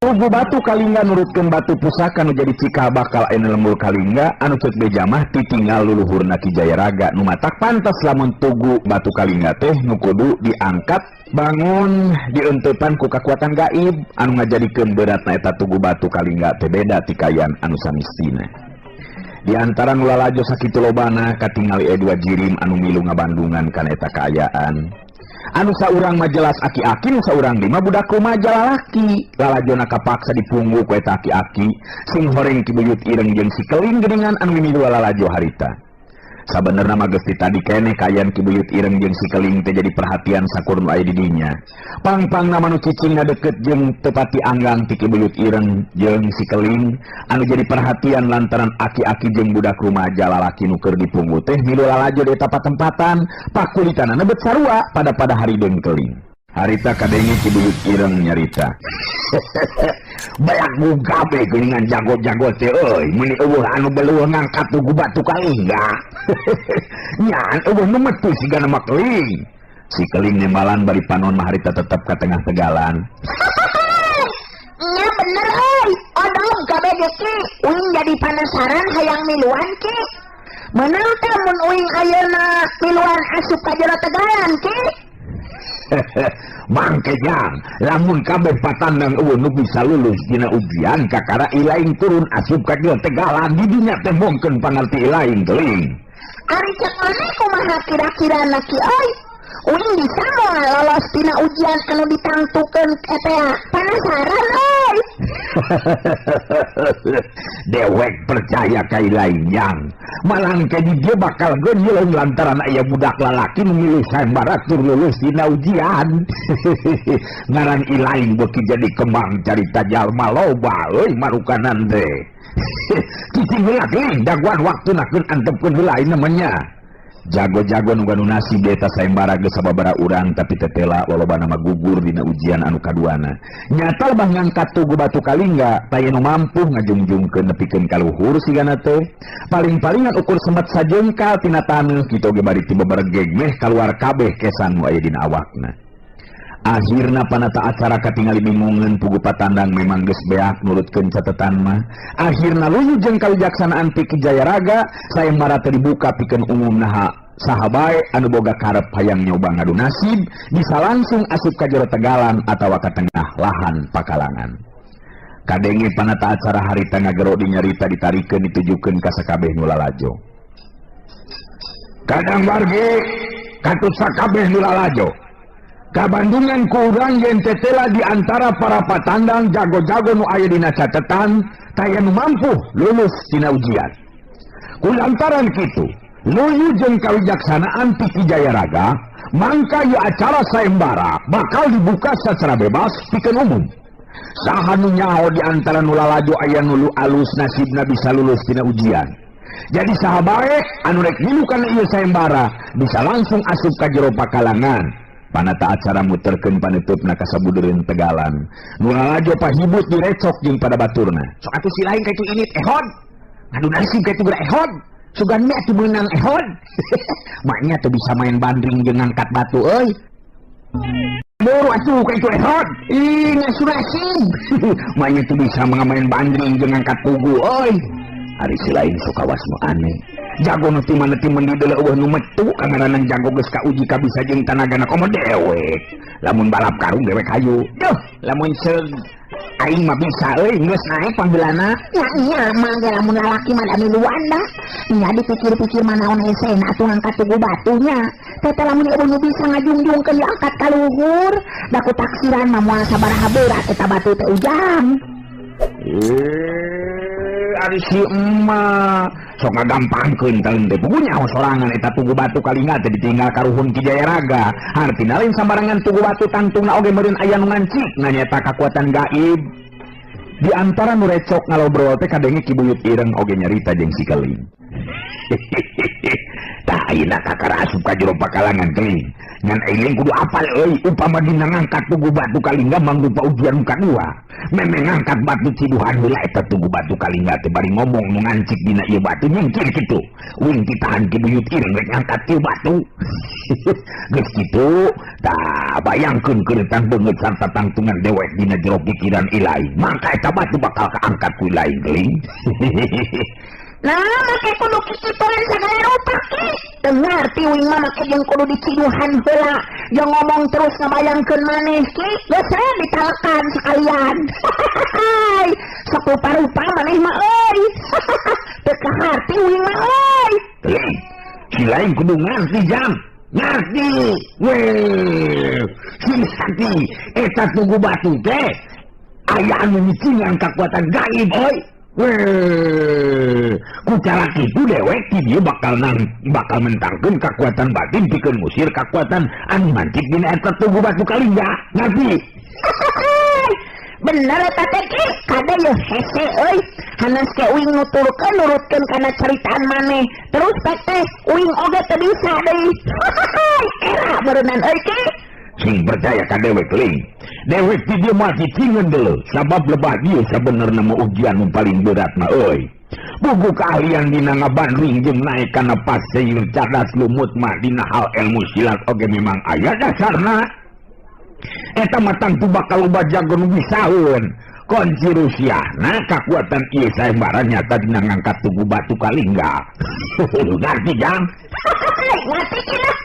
Tugu batu kalingga nurutkeun batu pusaka nu jadi cikal bakal aya lembur kalingga anu ceuk beja mah titinggal luluhurna Ki Jayaraga nu matak pantes lamun tugu batu kalingga teh nu kudu diangkat bangun dienteupan ku kakuatan gaib anu ngajadikeun beratna eta tugu batu kalingga teh beda ti kayan anu samistina. Di antara nu lalajo sakitu lobana katingali dua jirim anu milu ngabandungan kana eta kaayaan. Anu saurang mah jelas aki-aki, nu saurang deui mah budak rumaja lalaki. Lalajona kapaksa dipunggu ku eta aki-aki, sing horeng Ki Buyut Ireng jeung si Keling geuningan anu mimilu lalajo harita. Sabenerna mah geus ti tadi keneh kaayaan Ki Buyut Ireng jeung si Keling teh jadi perhatian sakur nu aya di dinya. Pang-pangna mah nu cicingna deukeut jeung teu pati anggang ti Ki Buyut Ireng jeung si Keling anu jadi perhatian lantaran aki-aki jeung budak rumaja lalaki nu keur dipunggu teh milu lalajo di eta patempatan, pakulitanana bet sarua pada-pada harideung Keling. Harita kadenge Ki Buyut Ireng nyarita. Bayak gabe geuningan jago-jago teh euy, meuni eueuh anu beleuh ngangkat tugu batu kalingga. Nyan eueuh nu metu sigana mah keling. Si Keling nembalan bari panon mah harita tetep ka tengah tegalan. Nya bener euy, odog kabeh ge ki, uing jadi panasaran hayang miluan ki. Meunang teh mun uing ayeuna miluan asup ka jero tegalan ki. Bangke jang, lamun kabeh patandang eueuh nu bisa lulus dina ujian kakara ilaing turun asup ka jero tegalan di dinya teh mongkeun pangarti ilaing keling. Ari cek maneh kumaha kira-kirana ki euy? Uing bisa moal lolos tina ujian anu ditangtukeun eta panasaran euy. Dewek percaya ka ilaing jang. Malah ke dia bakal geunyeun lantaran aya budak lalaki nu milu sayembara tur lulus dina ujian. Ngaran ilaing beuki jadi kembang carita jalma loba euy marukanan teh. Cicing heula keling daguan waktuna keun antepkeun heula ieu namanya. Jago-jago nu ganu nasib di eta sayembara geus sababaraha urang tapi tetela lolobana mah gugur dina ujian anu kaduana. Nyata lebah ngangkat tugu batu kalingga taya nu mampu ngajungjungkeun nepikeun ka luhur sigana teh. Paling-palingan ukur semet sajengkal tina taneuh kitu oge bari ti beberegeg meh kaluar kabeh kesan nu aya dina awakna. Akhirna panata acara katingali bingungeun pugu patandang memang geus beak nurutkeun catetan mah. Akhirna luyu jeung kawijaksanaan ti Ki Jayaraga sayembara teh dibuka pikeun umum naha saha bae anu boga karep hayang nyoba ngadu nasib bisa langsung asup ka jero tegalan atawa ka tengah lahan pakalangan. Kadenge panata acara harita ngagero dinyarita ditarikeun ditujukeun ka sakabeh nu lalajo. Kadang wargi Katut sakabeh nu lalajo. Kabandungan ku urang yen tetela di antara para patandang jago-jago nu aya dina catetan taya nu mampu lulus tina ujian. Kulantaran kitu, luyu jeung kawijaksanaan ti Ki Jayaraga, mangka ieu acara sayembara bakal dibuka secara bebas pikeun umum. Saha nu nyaho di antara nu lalajo aya nu alus nasibna bisa lulus tina ujian. Jadi saha bae anu rek milu kana ieu sayembara bisa langsung asup ka jero pakalangan. Panata acara muterkeun panutupna ka sabudereun tegalan. Nu lalajo pahibut direcok jeung pada baturna. Sok atuh si lain ka itu init ehod. Ngadu nasib ka itu geura ehod. Sugan nya atuh meunang ehod. Maknya tuh bisa main bandring jeung ngangkat batu euy. Buru atuh ka itu ehod. Ih, ngasu nasib. Maknya tuh bisa main bandring jeung ngangkat tugu euy. Ari si lain sok kawas nu aneh. Jago nu ti mana ti mendi deuleu eueuh nu metu kangaranan jago geus kauji kabisa jeung tanagana komo dewek. Lamun balap karung dewek hayu. Duh, lamun seug aing mah bisa euy geus naek panggeulana. Nya nya mah ge lamun lalaki mah da miluan dah. Nya dipikir-pikir mah naon hesena atuh ngangkat tugu batunya. Teh lamun eueuh nu bisa ngajungjungkeun diangkat ka luhur, da ku taksiran mah moal sabaraha berat eta batu teh ujang. Eh, ari si emak sok ngagampangkeun teh teh puguh nyaho sorangan eta tugu batu kalingga teh ditinggal karuhun Ki Jayaraga. Hartina lain sambarangan tugu batu tangtungna oge meureun aya nu ngancik nanya kakuatan gaib. Di antara nu recok ngalobrol teh kadenge Ki Buyut Ireng oge nyarita jeung si Keling. Tah ayeuna kakara asup ka jero pakalangan Keling. Ngan aing kudu apal euy upama dina ngangkat tugu batu kalingga mangrupa ujian nu kadua. Memeh ngangkat batu ciduhan heula eta tugu batu kalingga teh bari ngomong nu ngancik dina ieu batu nyingkir kitu. Uing ditahan Ki Buyut Ireng rek ngangkat ieu batu. Geus kitu tah bayangkeun keureutan beungeut sarta tangtungan dewek dina jero pikiran ilahi. Mangka eta batu bakal kaangkat ku ilahi Keling. Nah, make kudu kikituan segala rupa ki. Teu ngarti uing mah make jeung kudu diciduhan heula. Jeung ngomong terus ngabayangkeun maneh ki. Geus we ditalekan sekalian. Sok rupa-rupa maneh mah euy. Teu kaharti uing mah euy. Keling, si lain kudu ngarti jam. Ngarti. Weh, si ngarti eta tugu batu teh aya anu nyicingan kakuatan gaib euy. Weh, ku cara kitu dewek ti dieu bakal nang bakal mentangkeun kakuatan batin pikeun ngusir kakuatan anu mancik dina eta tugu batu kalingga. Ngarti? Bener eta teh ki, kade yeuh hese euy. Hanas ke uing nuturkeun nurutkeun kana caritaan maneh. Terus teh teh uing oge teu bisa deui. Era beureunan euy ki. Sing percaya ka dewek Ling. Dewek ti dieu moal cicingeun deuleu sabab lebah dieu sabenerna mah ujian nu paling berat mah euy. Buku keahlian dina ngabandring jeung naek kana pasir cadas lumut mah dina hal ilmu silat oge memang aya dasarna. Eta mah tangtu bakal loba jago nu bisaeun. Kunci Rusiahna kakuatan ieu sayembara nyata dina ngangkat tugu batu kalingga. Ngarti jang? Ngarti cenah.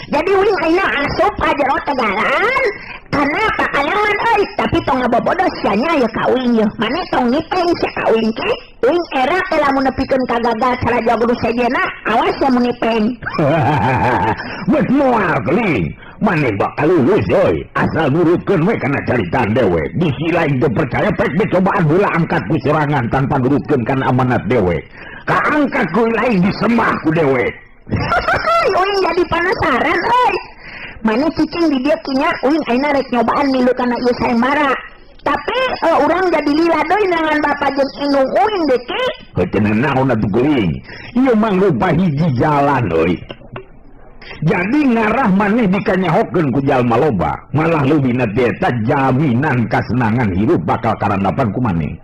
Jadi uing ayeuna asup ka jero tegalan karena pakalangan euy, tapi tong ngabobodo sia nya ye ka uing yeuh. Mane tong ngipeng sia ka uing ke. Uing era teh lamun nepikeun ka gagal cara jago nu sejenna, awas sia mun ngipeng. Geus moal Keling. Maneh bakal lulus euy, asal nurutkeun we kana caritaan dewek. Bisi lain teu percaya pek be cobaan heula angkat ku sorangan tanpa nurutkeun kana amanat dewek. Kaangkat ku lain disembah ku dewek. Uing jadi penasaran euy. Mane cicing di dieu kinya uing ayeuna rek nyobaan milu kana ieu sayembara. Tapi urang jadi lila deui neangan bapa jeung indung uing deui ki. Heuh teu naon atuh Keling. Ieu mangrupa hiji jalan euy. Jadi ngarah maneh dikanyahokeun ku jalma loba, malah leuwihna teh eta jaminan kasenangan hirup bakal karandapan ku maneh.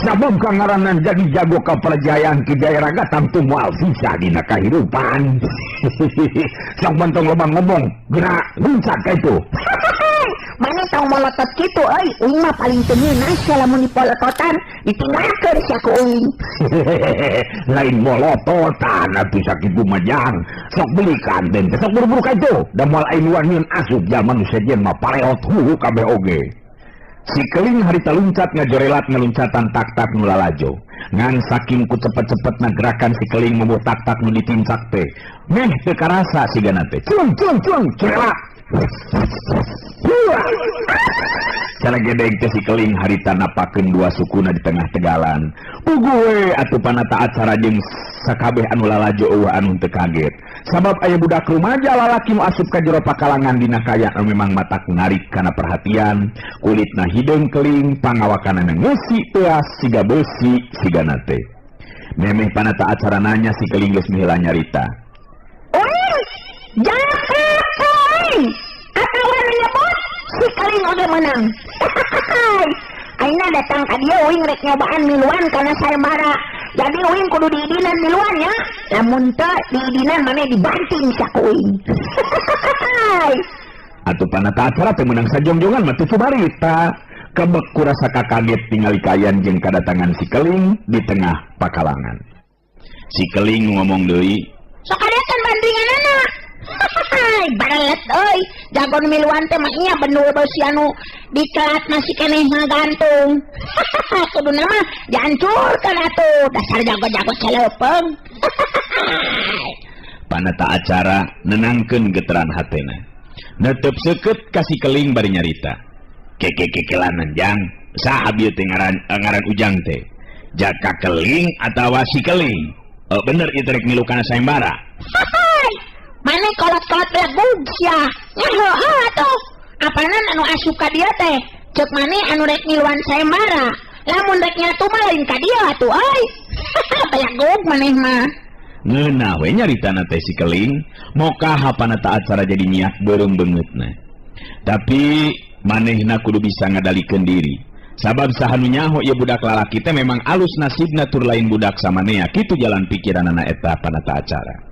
Sabab kangaranan jadi jago kaperjayaan Ki Jayaraga tangtu moal susah dina kahirupan. Sok bentong loba ngomong, gerak luncat ka itu. Maneh tong molotot kitu euy, uing mah paling teu ngeunah sia lamun dipolototan, ditinggalkeun sia ku uing. Lain molototan atuh sakitu mah jang. Sok belikan den teh sok buru-buru ka itu. Da moal aing wanian asup jalma nu sejen mah pareot hulu kabeh oge. Si Keling harita luncat ngajorelat ngaluncatan tak-tak nu lalajo. Ngan saking ku cepet-cepetna gerakan si keling mubuh tak-tak nu ditincak teh. Meh teu karasa sigana teh. Cung cung cung curelak. Cara gedeg teh si keling harita napakeun dua sukuna di tengah tegalan. Puguh we atuh panata acara jeung sakabeh anu lalajo eueuh anu teu kaget. Sabab aya budak rumaja lalaki nu asup ka jero pakalangan dina kaya anu memang matak narik kana perhatian, kulitna hideung keling, pangawakanana ngeusi teuas siga beusi sigana teh. Memeh panata acara nanya si keling geus miheula nyarita. Uing, jaka keling, atawa menyebut si keling oge menang. Aina datang ka dieu uing rek nyobaan miluan kana sayembara. Jadi uing kudu diidinan miluan nya. Lamun teu diidinan maneh dibanting sia ku uing. Atuh panata acara teh meunang sajongjongan mah teu cumarita. Kebek ku rasa kakaget tingali kaayaan jeung kadatangan si keling di tengah pakalangan. Si keling ngomong deui, Sok adekan bandinganana. Barelet euy, jago nu miluan teh mah nya bendul beusi anu dikelat masih keneh ngagantung. Kuduna mah dihancurkeun atuh, dasar jago-jago celeupeng. Panata acara nenangkeun geteran hatena. Netep seukeut ka si keling bari nyarita. Keke-kekelanan jang, saha bieu teh ngaran ujang teh? Jaka keling atawa si keling? Oh, bener ieu teh rek milu kana sayembara. Mane kolot-kolot belegug sia. Nya heueuh atuh. Apanan anu asup ka dieu teh? Ceuk mane anu rek miluan sayembara. Lamun rek nyatu mah lain ka dieu atuh euy. Belegug maneh mah. Ngeunah we nyaritana teh si keling, mokaha panata acara jadi nyiak beureum beungeutna. Tapi manehna kudu bisa ngadalikeun diri. Sabab saha nu nyaho ieu budak lalaki teh memang alus nasibna tur lain budak samanea, kitu jalan pikiranana eta panata acara.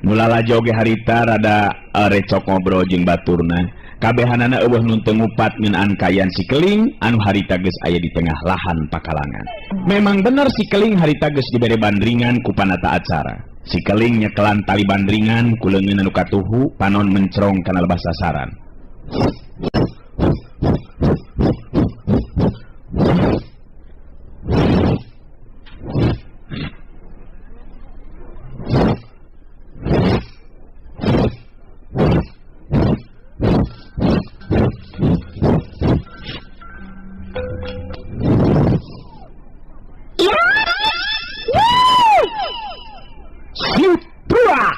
Nu lalajo ge harita rada recok ngobrol jeung baturna. Kabehanana eueuh nu teu ngupat ngeunaan kaayaan si keling anu harita geus aya di tengah lahan pakalangan. Memang bener si keling harita geus dibere bandringan ku panata acara. Si keling nyekelan tali bandringan ku leungeun anu katuhu panon mencrong kana lebah sasaran.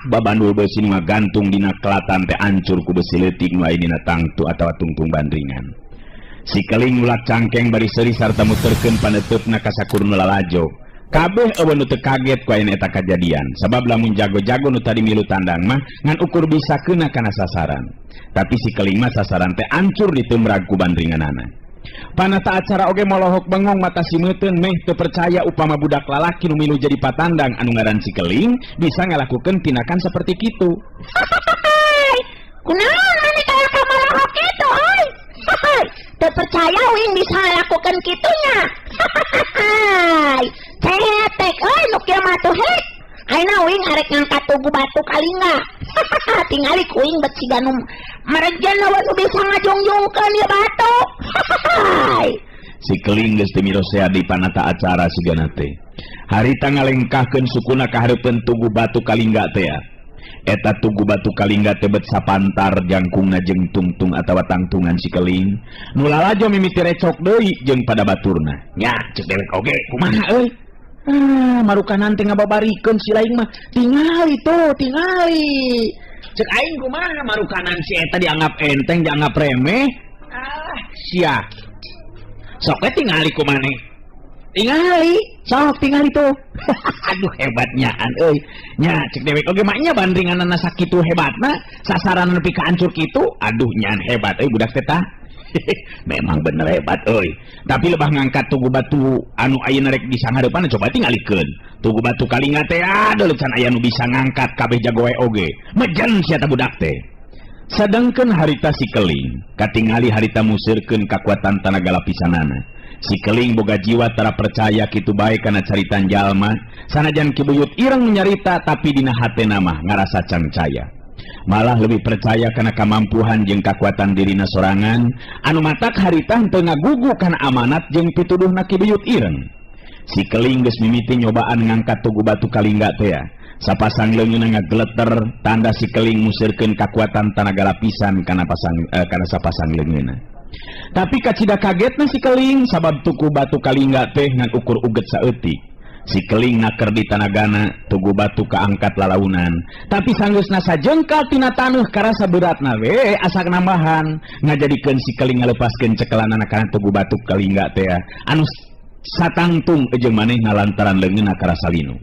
Babandul besi nu ngagantung dina kelatan teh ancur ku besi leutik nu aya dina tangtu atawa tungtung bandringan. Si keling ngulak cangkeng bari seuri sarta muterkeun paneuteup-na ka sakur nu lalajo. Kabeh eueuh nu teu kaget ku ayana eta kajadian, sabab lamun jago-jago nu tadi milu tandang mah ngan ukur bisa keuna kana sasaran. Tapi si keling mah sasaran teh ancur ditemrag ku bandringanana. Panata acara oge molohok bengong mata simeuteun meh teu percaya upama budak lalaki nu milu jadi patandang anu ngaran si keling bisa ngalakukeun tindakan seperti kitu. Kunaon maneh kaya ka molohok kitu euy? Teu percaya uing bisa ngalakukeun kitunya. Cetek euy nu kieu mah tuh hek. Ayeuna uing arek ngangkat tugu batu kalingga. Tingali ku uing bet siga nu merejen eueuh nu bisa ngajungjungkeun ieu batu. Si keling geus teu mirosea di panata acara sigana teh. Harita ngalengkahkeun sukuna ka hareupeun tugu batu kalingga teh ya. Eta tugu batu kalingga teh bet sapantar jangkungna jeung tungtung atawa tangtungan si keling. Nu lalajo mimiti recok deui jeung pada baturna. Nya ceuk dewek oge kumaha euy? Marukanan teh ngababarikeun si lain mah. Tingali tuh, tingali. Ceuk aing kumaha marukanan si eta dianggap enteng, dianggap remeh. Ah, sia. Sok we tingali ku maneh. Tingali, sok tingali tuh. Aduh hebatnyaan euy. Nya ceuk dewek oge mah nya bandringanana sakitu hebatna, sasaran nepi ka hancur kitu. Aduh nyaan hebat euy budak teh tah. Memang bener hebat euy. Tapi lebah ngangkat tugu batu anu ayeuna rek disanghareupan coba tingalikeun. Tugu batu kalingga teh aduh can aya nu bisa ngangkat kabeh jago we oge. Mejen sia ta budak teh. Sadengkeun harita si keling, katingali harita musirkeun kakuatan tanaga lapisanana. Si keling boga jiwa tara percaya kitu bae kana caritan jalma, sanajan Ki Buyut Ireng nyarita tapi dina hatena mah ngarasa cangcaya. Malah lebih percaya kana kamampuhan jeung kakuatan dirina sorangan, anu matak harita henteu ngagugu kana amanat jeung pituduhna Ki Buyut Ireng. Si Keling geus mimiti nyobaan ngangkat tugu batu kalingga teh ya. Sapasang leungeunna ngageleter tanda si Keling musirkeun kakuatan tanaga lapisan kana pasang kana sapasang leungeunna. Tapi kacida kagetna si Keling sabab tugu batu kalingga teh ngan ukur uget saeutik. Si Keling naker di tanagana, tugu batu kaangkat lalaunan. Tapi sanggeusna sajengkal tina taneuh karasa beratna we asak nambahan, ngajadikeun si Keling ngalepaskeun cekelanana kana tugu batu kalingga teh anu satangtung jeung manehna lantaran leungeunna karasa linu.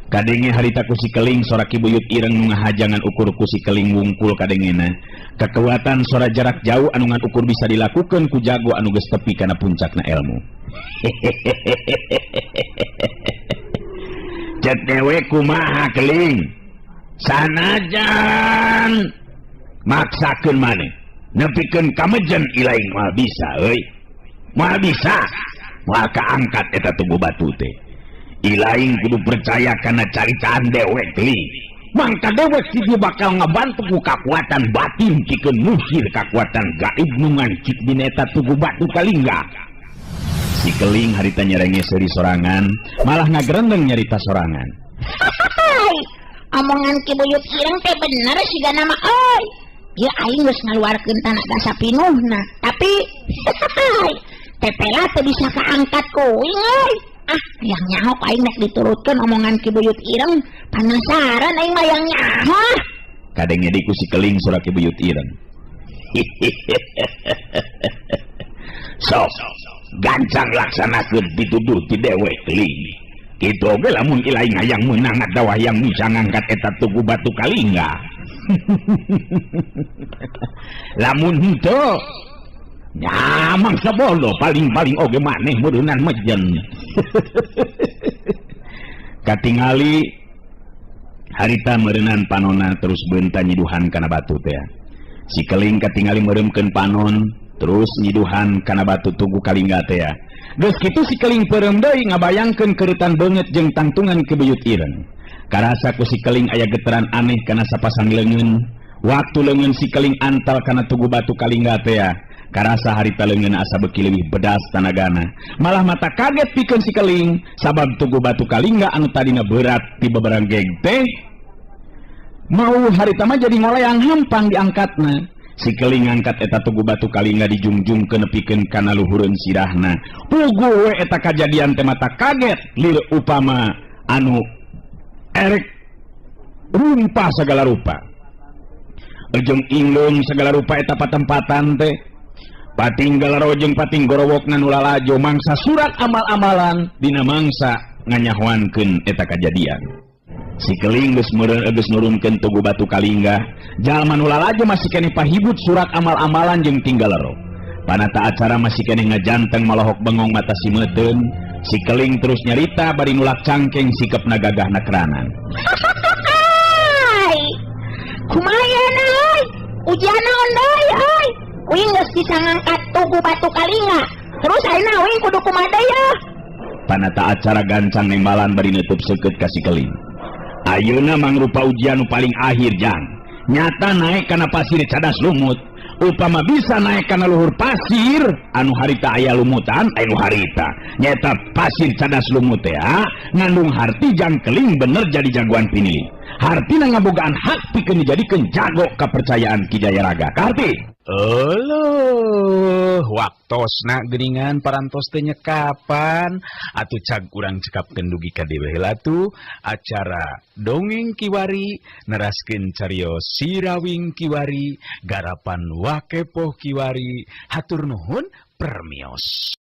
Kadenge harita ku si Keling sora Ki Buyut Ireng nu ngahaja ngan ukur ku si Keling wungkul kadengena. Kekuatan sora jarak jauh anu ngan ukur bisa dilakukan ku jago anu geus tepi kana puncakna ilmu. Cek dewe kumaha Keling? Sanajan maksakeun maneh nepikeun kamejen ilaing moal bisa euy. Moal bisa. Moal kaangkat eta tugu batu teh. Ilaing kudu percaya kana caritaan dewek Keling. Mangka dewek si dia bakal ngabantu ku kakuatan batin pikeun musir kakuatan gaib nu ngancik dina eta tugu batu kalingga. Si Keling harita nyerenge seuri sorangan, malah ngagerendeng nyarita sorangan. Hai, omongan Ki Buyut Ireng teh bener sigana mah euy. Ieu aing geus ngaluarkeun tanaga sapinuhna, tapi tepela teu bisa kaangkat ku uing euy. Ah, yang nyaho aing nek diturutkeun omongan Ki Buyut Ireng, panasaran aing mah yang nyaho. Kadenge di ku si Keling sora Ki Buyut Ireng. Sok gancang laksanakeun pituduh ti dewek Keling. Kitu oge lamun ilaing hayang meunang atawa hayang bisa ngangkat eta tugu batu kalingga. Lamun henteu nya mangsa bodoh paling-paling oge maneh meureunnan mejen. Katingali harita meureunan panonna terus beunta nyiduhan kana batu teh. Si Keling katingali meureumkeun panon terus nyiduhan kana batu tugu kalingga teh. Geus kitu si Keling peureum deui ngabayangkeun keureutan beungeut jeung tangtungan Ki Buyut Ireng. Karasa ku si Keling aya getaran aneh kana sapasang leungeun. Waktu leungeun si Keling antal kana tugu batu kalingga teh. Karasa harita leungeun asa beuki leuwih bedas tanagana. Malah mata kaget pikeun si Keling sabab tugu batu kalingga anu tadina berat ti babaranggeg teh mau harita mah jadi ngoleang hampang diangkatna. Si Keling ngangkat eta tugu batu kalingga dijungjungkeun nepikeun kana luhureun sirahna. Puguh we eta kajadian teh mata kaget lir upama anu erek rumpah segala rupa. Ejeng ingleung segala rupa eta patempatan teh. Pating galaro jeung pating gorowokna nu lalajo mangsa surat amal-amalan dina mangsa nganyahoankeun eta kajadian. Si Keling geus meureun geus nurunkeun tugu batu kalingga, jalma nu lalajo masih keneh pahibut surat amal-amalan jeung tinggalero. Panata acara masih keneh ngajanteng malohok bengong mata si meuteun. Si Keling terus nyarita bari nulak cangkeng sikepna gagahna keranan. Hai, kumaha euy? Ujian naon deui euy? Uing geus bisa ngangkat tugu batu kalingga. Terus ayeuna uing kudu kumaha deui yeuh? Panata acara gancang nembalan bari neutup seukeut ka si Keling. Ayeuna mangrupa ujian nu paling akhir jang. Nyata naik kana pasir cadas lumut. Upama bisa naik kana luhur pasir anu harita aya lumutan anu harita. Nyata pasir cadas lumut teh ngandung harti jang Keling bener jadi jagoan pinili. Hartina ngabogaan hak pikeun dijadikeun jago kepercayaan Ki Jayaraga. Kaharti. Euleuh, waktosna geuningan parantos teh nyekapan atuh cag urang cekapkeun dugi ka dewe heula tuh acara dongeng kiwari neraskeun carios Sirawing Kiwari garapan Wakepoh Kiwari. Hatur nuhun permios.